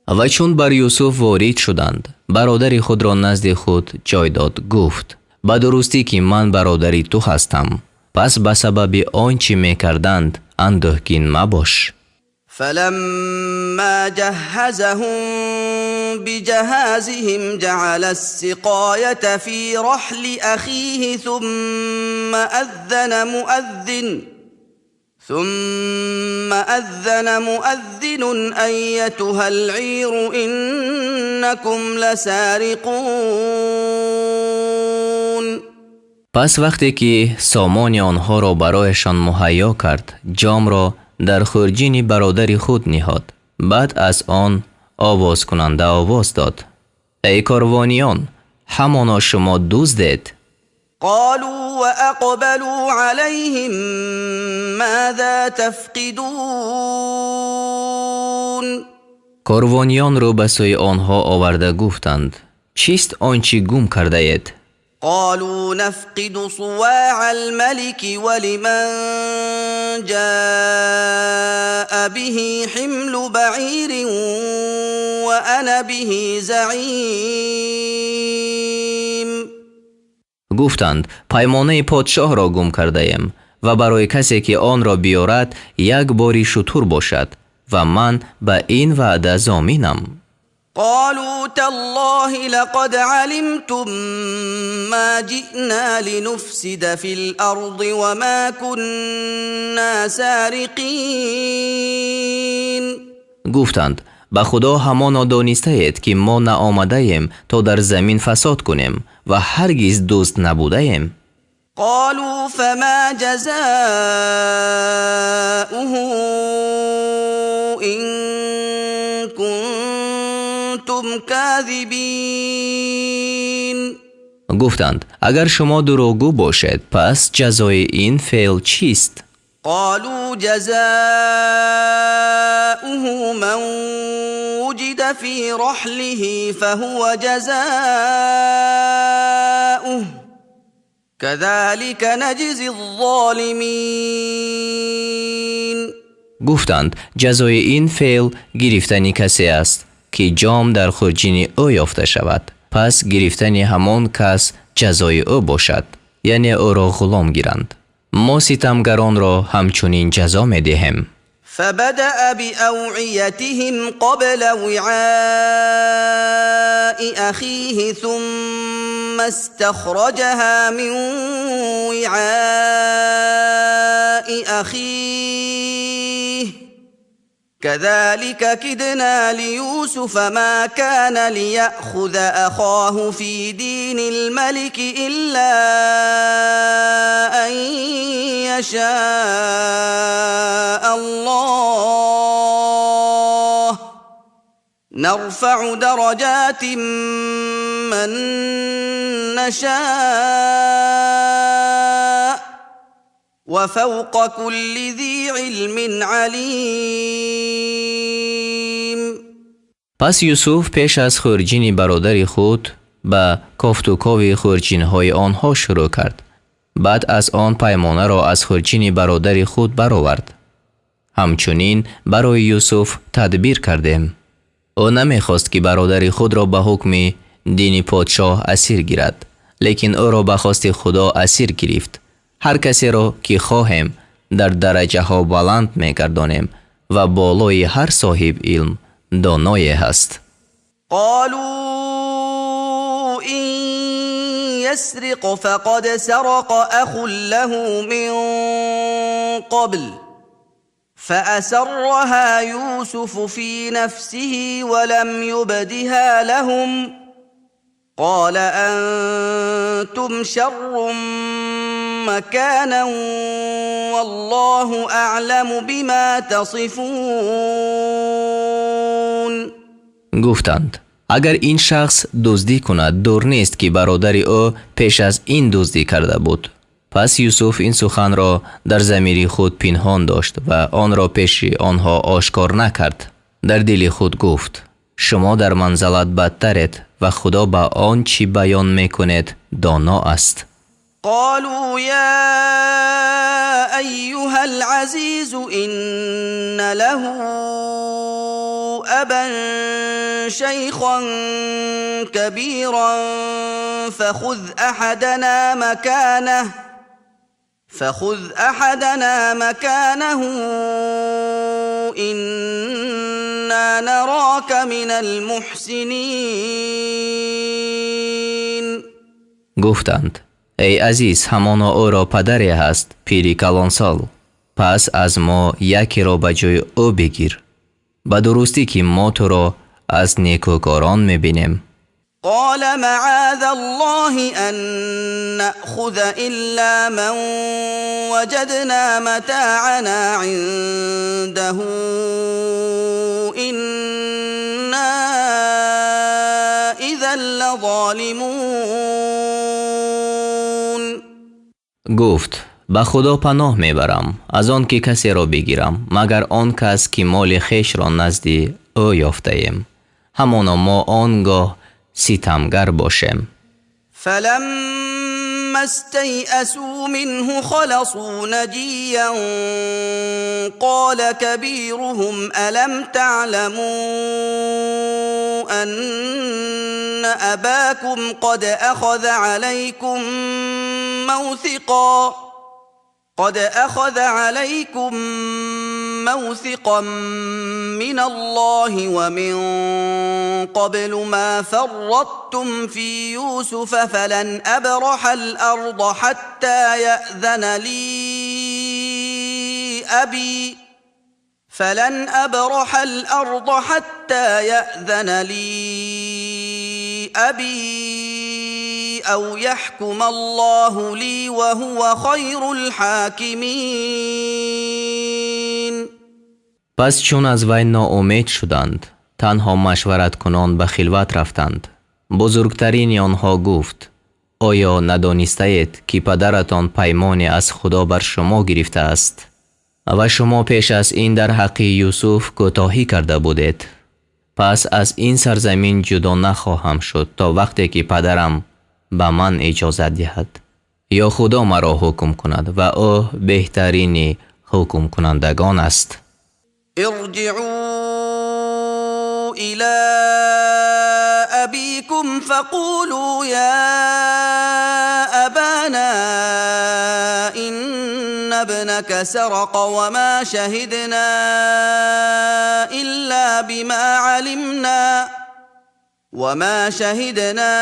Ва чун бар Юсуф ворид шуданд, бародари худро назди худ ҷой дод, гуфт: ба дурустӣ ки ман бародари ту ҳастам, пас ба сабаби он чӣ мекарданд андӯҳгин мабош. فلما جهزهم بجهازهم جعل السقاية في رحل أخيه ثم أذن مؤذن أيتها العير إنكم لسارقون. Пас вақте ки сомони онҳоро барояшон муҳайё кард, ҷомро дар хурҷини бародари худ ниҳод. Баъд аз он овозкунанда овоз дод: эй корвониён, ҳамоно шумо дуздед. قالوا وأقبلوا عليهم ماذا تفقدون. Корвониён рӯ ба сӯи онҳо оварда гуфтанд: чист он чӣ гум кардаед? قالوا نفقد صواع الملك ولمن جاء به حمل بعير وأنا به زعيم. Гуфтанд: паймонаи подшоҳро гум кардаем Ва барои касе ки онро биёрад як бори шутур бошад ва ман ба ин ваъда зоминам. قالوا تالله لقد علمتم ما جئنا لنفسد في الأرض وما كنا سارقين. Гуфтанд: ба Худо, ҳамоно донистаед, ки мо наомадаем, то дар замин фасод кунем, ва ҳаргиз дузд набудаем. قالوا فما جزاؤه إن كنتم كاذبين. Гуфтанд: агар шумо дурӯғгӯ бошед, пас ҷазои ин феъл чист? قالوا جزاؤه من وجد في رحله فهو جزاؤه كذلك نجزي الظالمين. Гуфтанд: ҷазои ин феъл гирифтани касе аст, ки ҷом дар хурҷини ӯ ёфта шавад, пас гирифтани ҳамон кас ҷазои ӯ бошад, яъне ӯро ғулом гиранд. Мо ситамгаронро ҳамчунин ҷазо медиҳем. فبدأ بأوعيتهم قبل وعاء أخيه ثم استخرجها من وعاء أخيه كذلك كدنا ليوسف ما كان ليأخذ أخاه في دين الملك إلا أن يشاء الله نرفع درجات من نشاء وفوق كل ذي علم عليم. Пас Юсуф пеш аз хурҷини бародари худ ба кофтукови хурҷинҳои онҳо шурӯъ кард. Баъд аз он паймонаро аз хурҷини бародари худ баровард. Ҳамчунин барои Юсуф тадбир кардем. Ӯ намехост, ки бародари худро ба ҳукми дини подшоҳ асир гирад, лекин ӯро ба хости Худо асир гирифт. Ҳар касеро ки хоҳем, дар дараҷаҳо баланд мегардонем ва болои ҳар соҳиб илм доное ҳаст. قالوا إن يسرق فقد سرق أخ له من قبل فأسرها يوسف في نفسه ولم يبدها لهم قال أنتم شر مكانا والله أعلم بما تصفون. Гуфтанд: агар ин шахс дуздӣ кунад, дур нест, ки бародари ӯ пеш аз ин дуздӣ карда буд. Пас Юсуф ин суханро дар замири худ пинҳон дошт ва онро пеши онҳо ошкор накард. Дар дили худ гуфт: шумо дар манзалат бадтаред ва Худо ба он чӣ баён мекунед доно аст. قالوا يا أيها العزيز إن له أبا شيخا كبيرا فخذ أحدنا مكانه إنا نراك من المحسنين. Гуфтанд: эй азиз, ҳамоно ӯро падаре ҳаст, пири калонсол. Пас аз мо якеро ба ҷои ӯ бигир. Ба дурустӣ, ки мо туро аз некӯкорон мебинем. قال معاذ الله أن نأخذ إلا من وجدنا متاعنا عنده إنا إذا لظالمون. Гуфт: ба Худо паноҳ мебарам аз он ки касеро бигирам, магар он кас ки моли хешро назди ӯ ёфтаем. Ҳамоно мо он гоҳ ситамгар бошем. فلما استيئسوا منه خلصوا نجيا قال كبيرهم ألم تعلموا أن أباكم قد أخذ عليكم موثقا. قد أخذ عليكم موثقا من الله ومن قبل ما فرطتم في يوسف فلن أبرح الأرض حتى يأذن لي أبي فلن أبرح الأرض حتى يأذن لي أبي أو يحكم الله لي وهو خير الحاكمين. Пас чун аз вай ноумед шуданд, танҳо машвараткунон ба хилват рафтанд. Бузургтарини онҳо гуфт: оё надонистаед, ки падаратон паймоне аз Худо бар шумо гирифтааст ва шумо пеш аз ин дар ҳаққи Юсуф кӯтоҳӣ карда будед? Пас аз ин сарзамин ҷудо нахоҳам шуд то вақте ки падарам ба ман иҷозат диҳад ё Худо маро ҳукм кунад, ва ӯ беҳтарини ҳукмкунандагон аст. ارجعوا إلى أبيكم فقولوا يا أبانا إن ابنك سرق وما شهدنا إلا بما علمنا وما شهدنا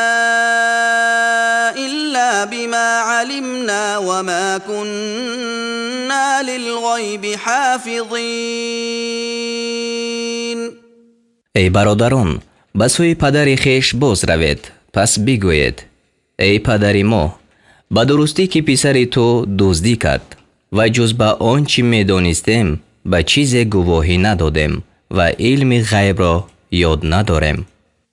إلا بما علمنا وما كنا للغيب حافظين. Эй бародарон, ба сӯи падари хеш боз равед, пас бигӯед: эй падари мо, ба дурустӣ ки писари ту дуздӣ кард ва ҷуз ба он чӣ медонистем ба чизе гувоҳӣ надодем ва илми ғайбро ёд надорем.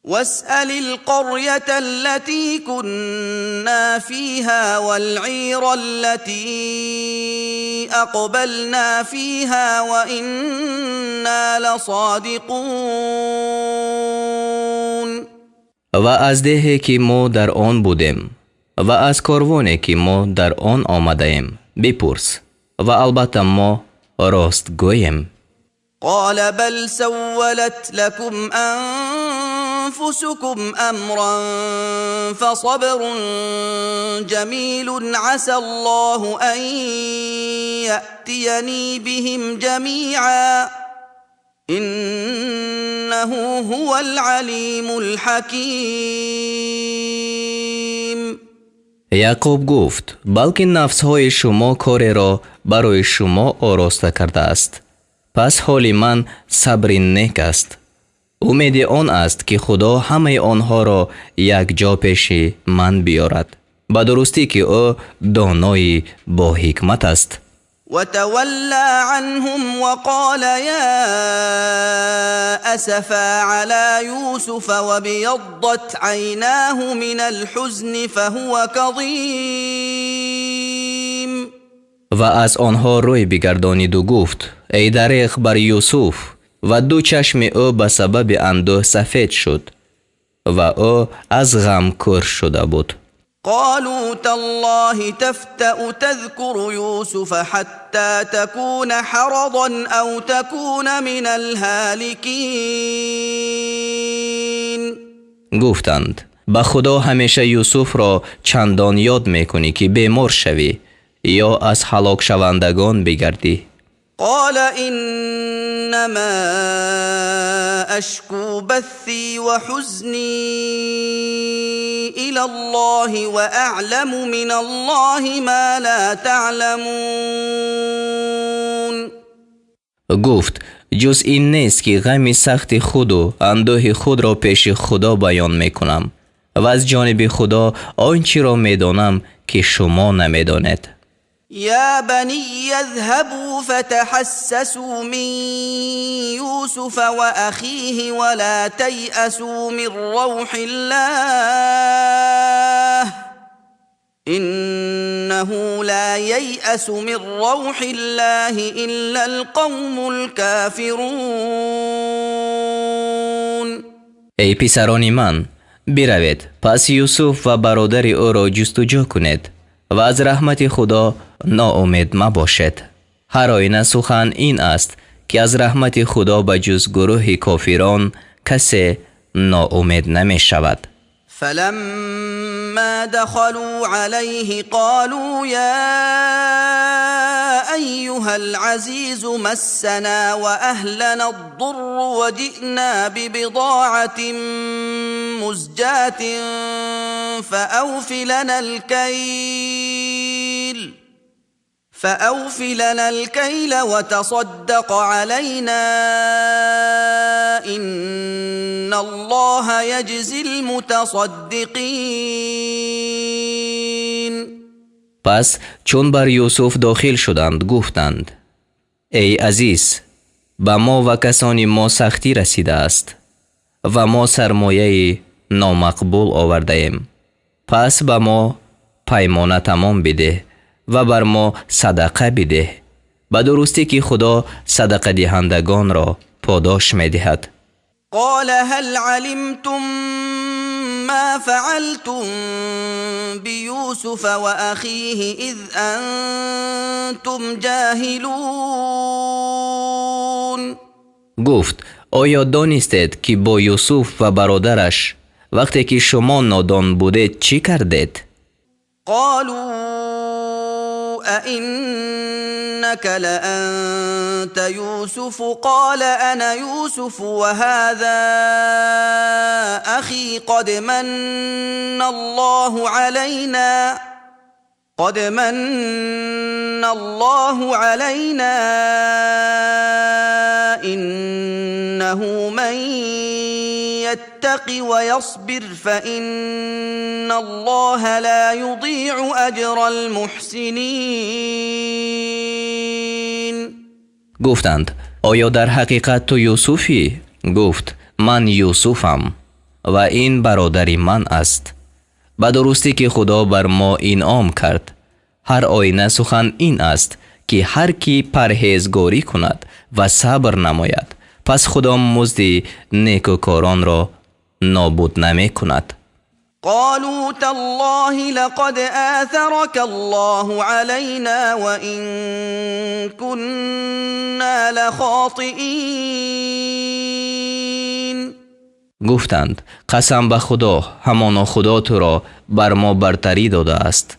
واسأل القرية التي كنا فيها والعير التي أقبلنا فيها وإنا لصادقون. Ва аз деҳе ки мо дар он будем ва аз корвоне ки мо дар он омадаем бипурс, ва албатта мо ростгӯем. قال بل سولت لكم أنفسكم أمرا فصبر جميل عسى الله أن يأتيني بهم جميعا إنه هو العليم الحكيم. Яъқуб гуфт: балки нафсҳои шумо кореро барои шумо ороста кардааст, пас ҳоли ман сабри нек аст. Умеди он аст, ки Худо ҳамаи онҳоро якҷо пеши ман биёрад. Ба дурустӣ ки ӯ донои боҳикмат аст. وتولى عنهم وقال يا أسفا على يوسف وابيضت عيناه من الحزن فهو كظيم. Ва аз онҳо рӯй бигардониду гуфт: эй дареғ бар Юсуф, ва ду чашми ӯ ба сабаби андӯҳ сафед шуд ва ӯ аз ғам кӯр шуда буд. قالوا تالله تفتأ تذكر يوسف حتى تكون حرضا أو تكون من الهالكين. Гуфтанд: ба Худо, ҳамеша Юсуфро чандон ёд мекунӣ, ки бемор шавӣ ё аз ҳалокшавандагон бигардӣ. قال إنما أشكو بثي وحزني إلى الله وأعلم من الله ما لا تعلمون. Гуфт: ҷуз ин нест, ки ғами сахти худу андӯҳи худро пеши Худо баён мекунам ва аз ҷониби Худо он чиро медонам, ки шумо намедонед. يا بني اذهبوا فتحسسوا من يوسف وأخيه ولا تيأسوا من روح الله إنه لا ييأس من روح الله إلا القوم الكافرون. Эй писарони ман, биравед, пас Юсуф ва бародари ӯро ҷустуҷӯ кунед ва аз раҳмати Худо ноумед мабошед. Ҳар оина сухан ин аст, ки аз раҳмати Худо ба ҷуз гурӯҳи кофирон касе ноумед намешавад. فلما دخلوا عليه قالوا يا أيها العزيز مسنا وأهلنا الضر وجئنا ببضاعة مزجاة فأوف لنا الكيل وتصدق علينا إن الله يجزي المتصدقين. Пас чун бар Юсуф дохил шуданд, гуфтанд: «Эй азиз, ба мо ва касони мо сахтӣ расидааст ва мо сармояи номақбул овардаем. Пас ба мо паймона тамом бидеҳ ва бар мо садақа бидеҳ. Ба дурустӣ, ки Худо садақадиҳандагонро подош медиҳад». قال هل علمتم ما فعلتم بيوسف وأخيه إذ أنتم جاهلون؟ Гуфт: «Оё донистед, ки бо Юсуф ва бародараш, вақте ки шумо нодон будед, чӣ кардед?» قالوا أئنك لأنت يوسف؟ قال أنا يوسف وهذا أخي، قد من الله علينا، إنه من يتق ويصبر فإن الله لا يضيع أجر المحسنين. Гуфтанд: «Оё дар ҳақиқат ту Юсуфӣ?» Гуфт: «Ман Юсуфам ва ин бародари ман аст. Ба дурустӣ, ки Худо бар мо инъом кард. Ҳар оина сухан ин аст, ки ҳар кӣ парҳезгорӣ кунад ва сабр намояд, пас Худо музди некӯкоронро нобуд намекунад». قالوا تالله لقد آثرك الله علينا وإن كنا لخاطئين. Гуфтанд: «Қасам ба Худо, ҳамоно Худо туро бар мо бартарӣ додааст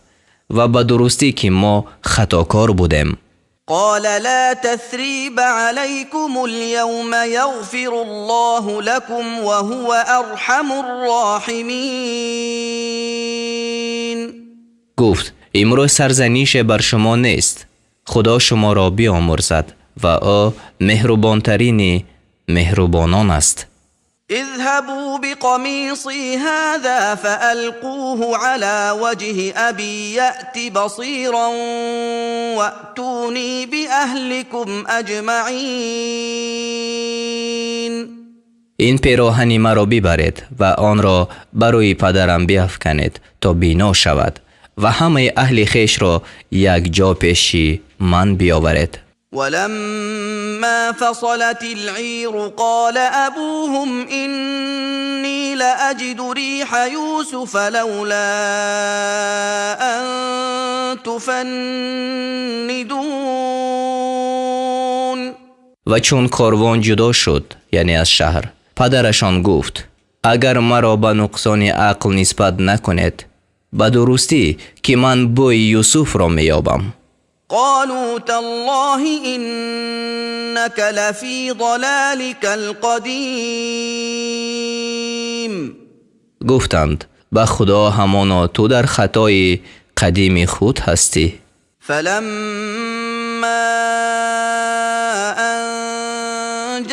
ва ба дурустӣ, ки мо хатокор будем». قال لا تثريب عليكم اليوم، يغفر الله لكم وهو أرحم الراحمين. Гуфт: «Имрӯз сарзанише бар шумо нест. Худо шуморо биомӯрзад ва ӯ меҳрубонтарини меҳрубонон аст». اذهبوا بقميصي هذا فألقوه على وجه أبي يأت بصيرا وأتوني بأهلكم أجمعين. Ин пероҳани маро бибаред ва онро ба рӯи падарам биафканед, то бино шавад, ва ҳамаи аҳли хешро якҷо пеши ман биёваред. ولما فصلت العير قال أبوهم إني لأجد ريح يوسف لولا أن تفندون. Ва чун корвон ҷудо шуд, яъне аз шаҳр, падарашон гуфт: «Агар маро ба нуқсони ақл нисбат накунед, ба дурустӣ, ки ман бӯи Юсуфро меёбам». قالوا تالله إنك لفي ضلالك القديم. Гуфтанд: «Ба Худо, ҳамоно ту дар хатои қадими худ ҳастӣ». فلما أن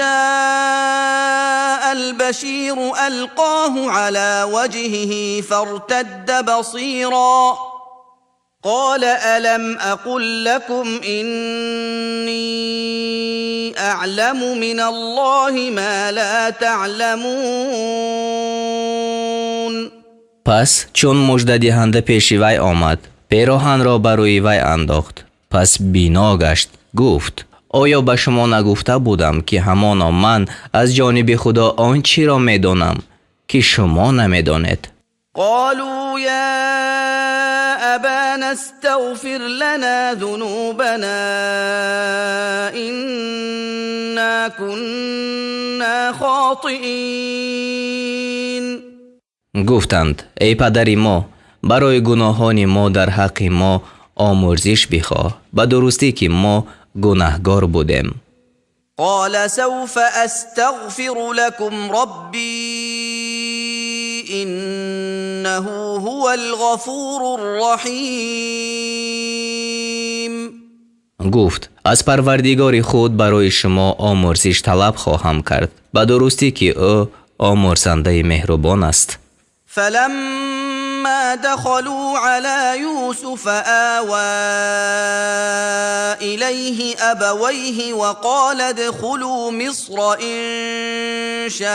جاء البشير ألقاه على وجهه فارتد بصيرا، قال ألم أقل لكم إني أعلم من الله ما لا تعلمون. Пас чун муждадиҳанда пеши вай омад, пероҳанро ба рӯи вай андохт, пас бино гашт. Гуфт: «Оё ба шумо нагуфта будам, ки ҳамоно ман аз ҷониби Худо он чиро медонам, ки шумо намедонед?» قالوا يا أبانا استغفر لنا ذنوبنا إنا كنا خاطئين. Гуфтанд: «Эй падари мо, барои гуноҳони мо дар ҳаққи мо омӯрзиш бихоҳ. Ба дурустӣ, ки мо Гунаҳгор будем. قال سوف أستغفر لكم ربي إنه هو الغفور الرحيم. Гуфт: аз Парвардигори худ барои шумо омӯрзиш талаб хоҳам кард, ба дурустӣ ки ӯ омӯрзандаи меҳрубон аст. فلما دخلوا على يوسف آوى إليه أبويه وقال ادخلوا مصر إن شاء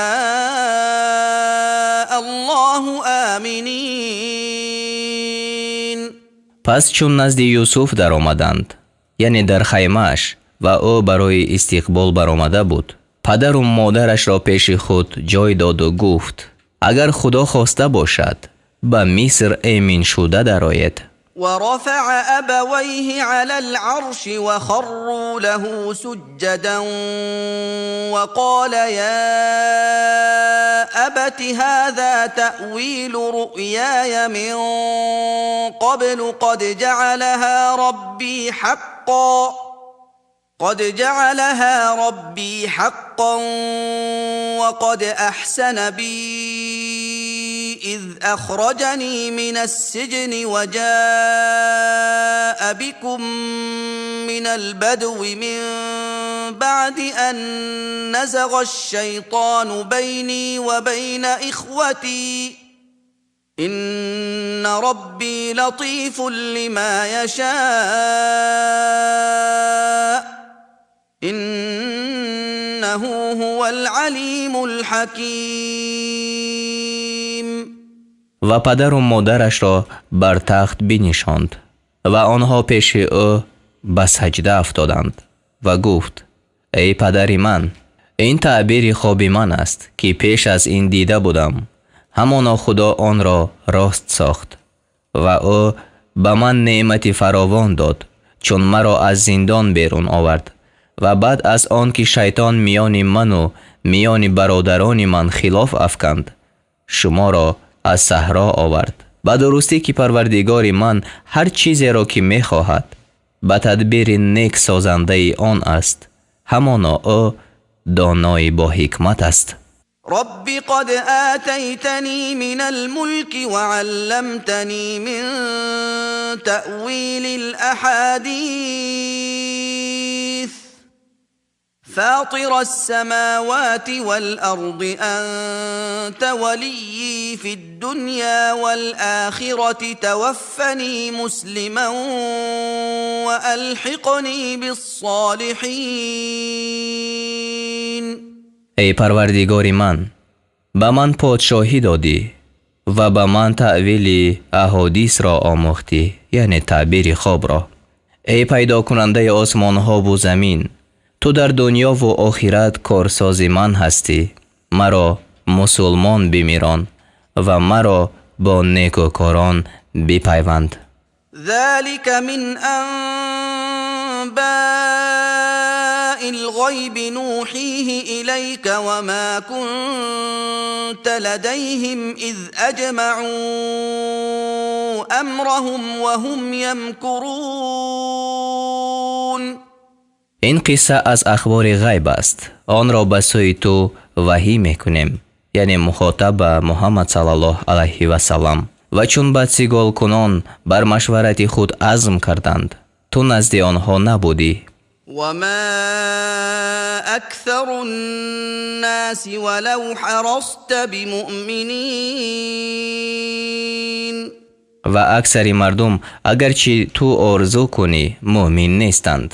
الله آمنين. Пас чун назди Юсуф даромаданд, яъне дар хаймааш, ва ӯ барои истиқбол баромада буд, падару модарашро пеши худ ҷой доду гуфт: агар Худо хоста бошад, ба Миср эминшуда дароед. ورفع أبويه على العرش وخروا له سجدا وقال يا أبت هذا تأويل رؤياي من قبل قد جعلها ربي حقا وقد أحسن بي إذ أخرجني من السجن وجاء بكم من البدو من بعد أن نزغ الشيطان بيني وبين إخوتي إن ربي لطيف لما يشاء إنه هو العليم الحكيم. Ва падару модарашро бар тахт бинишонд ва онҳо пеши ӯ ба саҷда афтоданд ва гуфт: эй падари ман, ин таъбири хоби ман аст, ки пеш аз ин дида будам. Ҳамоно Худо онро рост сохт ва ӯ ба ман неъмати фаровон дод, чун маро аз зиндон берун овард ва баъд аз он ки шайтон миёни ману миёни бародарони ман хилоф афканд, шуморо аз саҳро овард. Ба дурустӣ ки Парвардигори ман ҳар чизеро ки мехоҳад, ба тадбири нек созандаи он аст. Ҳамоно ӯ донои боҳикмат аст. رب قد آتيتني من الملك وعلمتني من تأويل الأحاديث فاطر السماوات والأرض أنت وليي في الدنيا والآخرة توفني مسلما وألحقني بالصالحين. Эй Парвардигори ман, ба ман подшоҳӣ додӣ ва ба ман таъвили аҳодисро омӯхтӣ, яъне таъбири хобро. Эй пайдокунандаи осмонҳову замин, ту дар дунёву охират корсози ман ҳастӣ. Маро мусулмон бимирон ва маро бо некӯкорон бипайванд. ذلك من أنباء الغيب نوحيه إليك وما كنت لديهم إذ أجمعوا أمرهم وهم يمكرون. Ин қисса аз ахбори ғайб аст, онро ба сӯи ту ваҳӣ мекунем, яъне мухотаб ба Муҳаммад саллаллоҳ алайҳи васаллам. Ва чун бадсиголкунон бар машварати худ азм карданд, ту назди онҳо набудӣ. وما أكثر الناس ولو حرصت بمؤمنين. Ва аксари мардум, агарчи ту орзу кунӣ, мӯъмин нестанд.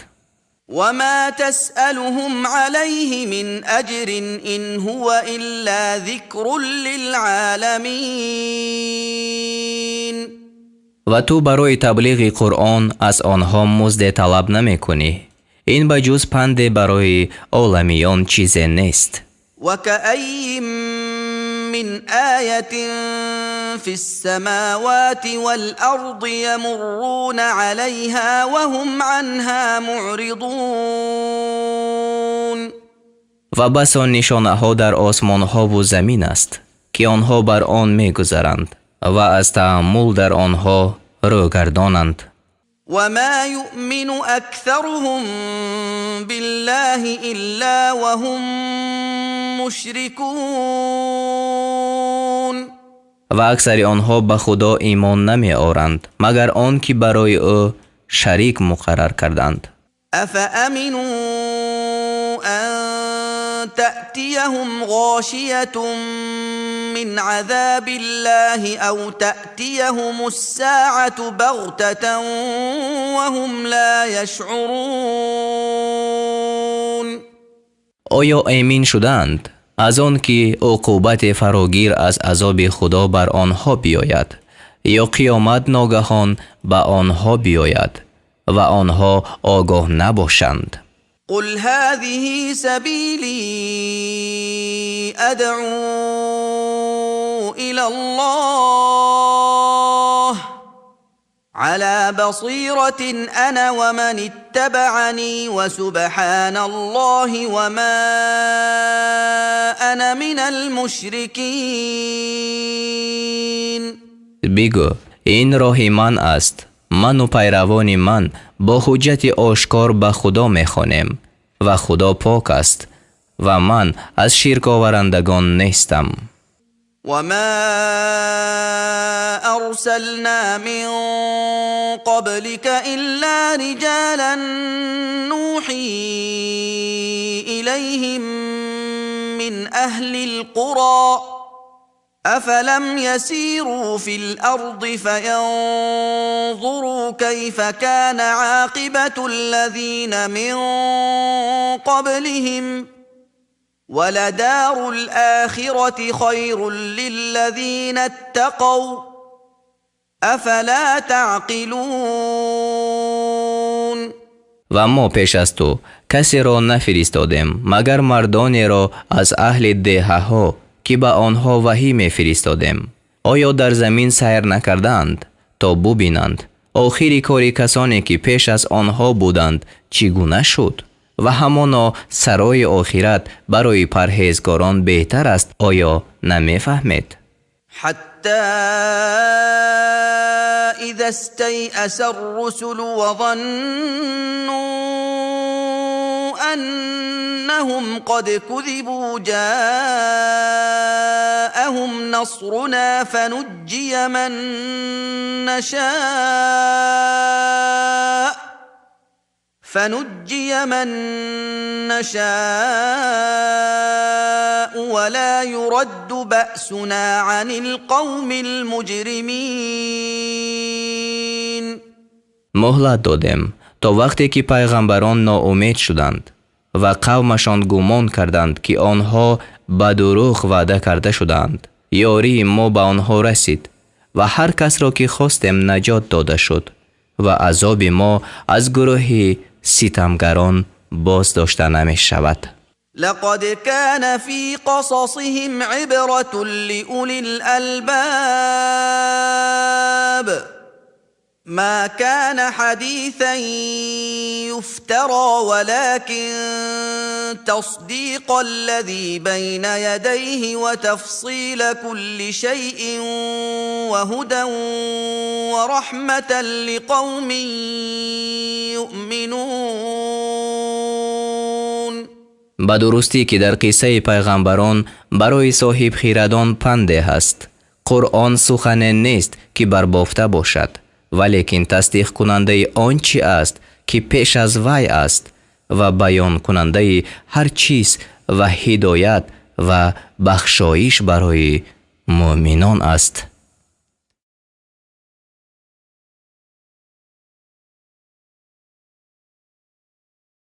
وما تسألهم عليه من أجر إن هو إلا ذكر للعالمين. Ва ту барои таблиғи Қуръон аз онҳо музде талаб намекунӣ. Ин ба ҷуз панде барои оламиён чизе нест. وكأي من آية في السماوات والأرض يمرون عليها وهم عنها معرضون. Ва басо нишонаҳо дар осмонҳову замин аст, ки онҳо бар он мегузаранд ва аз тааммул дар онҳо рӯгардонанд. وما يؤمن أكثرهم بالله إلا وهم مشركون. Ва аксари онҳо ба Худо имон намеоранд, магар он ки барои ӯ шарик муқаррар карданд. أفأمنوا أن تأتيهم غاشية من عذاب الله أو تأتيهم الساعة بغتة وهم لا يشعرون؟ Оё эмин шуданд аз он ки уқубати фарогир аз азоби Худо бар онҳо биёяд ё қиёмат ногаҳон ба онҳо биёяд ва онҳо огоҳ набошанд? قل هذه سبيلي أدعو إلى الله على بصيرة أنا ومن اتبعني، وسبحان الله وما أنا من المشركين. Бигӯ: ин роҳи ман аст. Ману пайравони ман бо ҳуҷҷати ошкор ба Худо мехонем, ва Худо пок аст, ва ман аз ширковарандагон нестам. وما أرسلنا من قبلك إلا رجالا نوحي إليهم من أهل القرى. أفلم يسيروا في الأرض فينظروا كيف كان عاقبة الذين من قبلهم؟ ولدار الآخرة خير للذين اتقوا، أفلا تعقلون؟ Ва мо пеш аз ту касеро нафиристодем, магар мардонеро аз аҳли деҳаҳо, ки ба онҳо ваҳӣ мефиристодем. Оё дар замин сайр накардаанд, то бубинанд, охири кори касоне ки пеш аз онҳо буданд, чӣ гуна шуд? Ва ҳамоно сарои охират барои парҳезгорон беҳтар аст. Оё намефаҳмед? حتى إذا استيأس الرسل وظنوا أنهم قد كذبوا جاءهم نصرنا فنجي من نشاء ولا يرد بأسنا عن القوم المجرمين. Муҳлат додем, то вақте ки пайғамбарон ноумед шуданд ва қавмашон гумон карданд, ки онҳо ба дурӯғ ваъда карда шудаанд. Ёрии мо ба онҳо расид, ва ҳар касро ки хостем, наҷот дода шуд, ва азоби мо аз гурӯҳи ситамгарон боз дошта намешавад. لقد كان في قصصهم عبرة لأولي الألباب. ما كان حديثا يفترى، ولكن تصديق الذي بين يديه وتفصيل كل شيء وهدى ورحمة لقوم يؤمنون. Ба дурустӣ ки дар қиссаи пайғамбарон барои соҳибхирадон панде ҳаст. Қуръон сухане нест, ки барбофта бошад, валекин тасдиқкунандаи он чӣ аст, ки пеш аз вай аст, ва баёнкунандаи ҳар чиз, ва ҳидоят ва бахшоиш барои муъминон аст.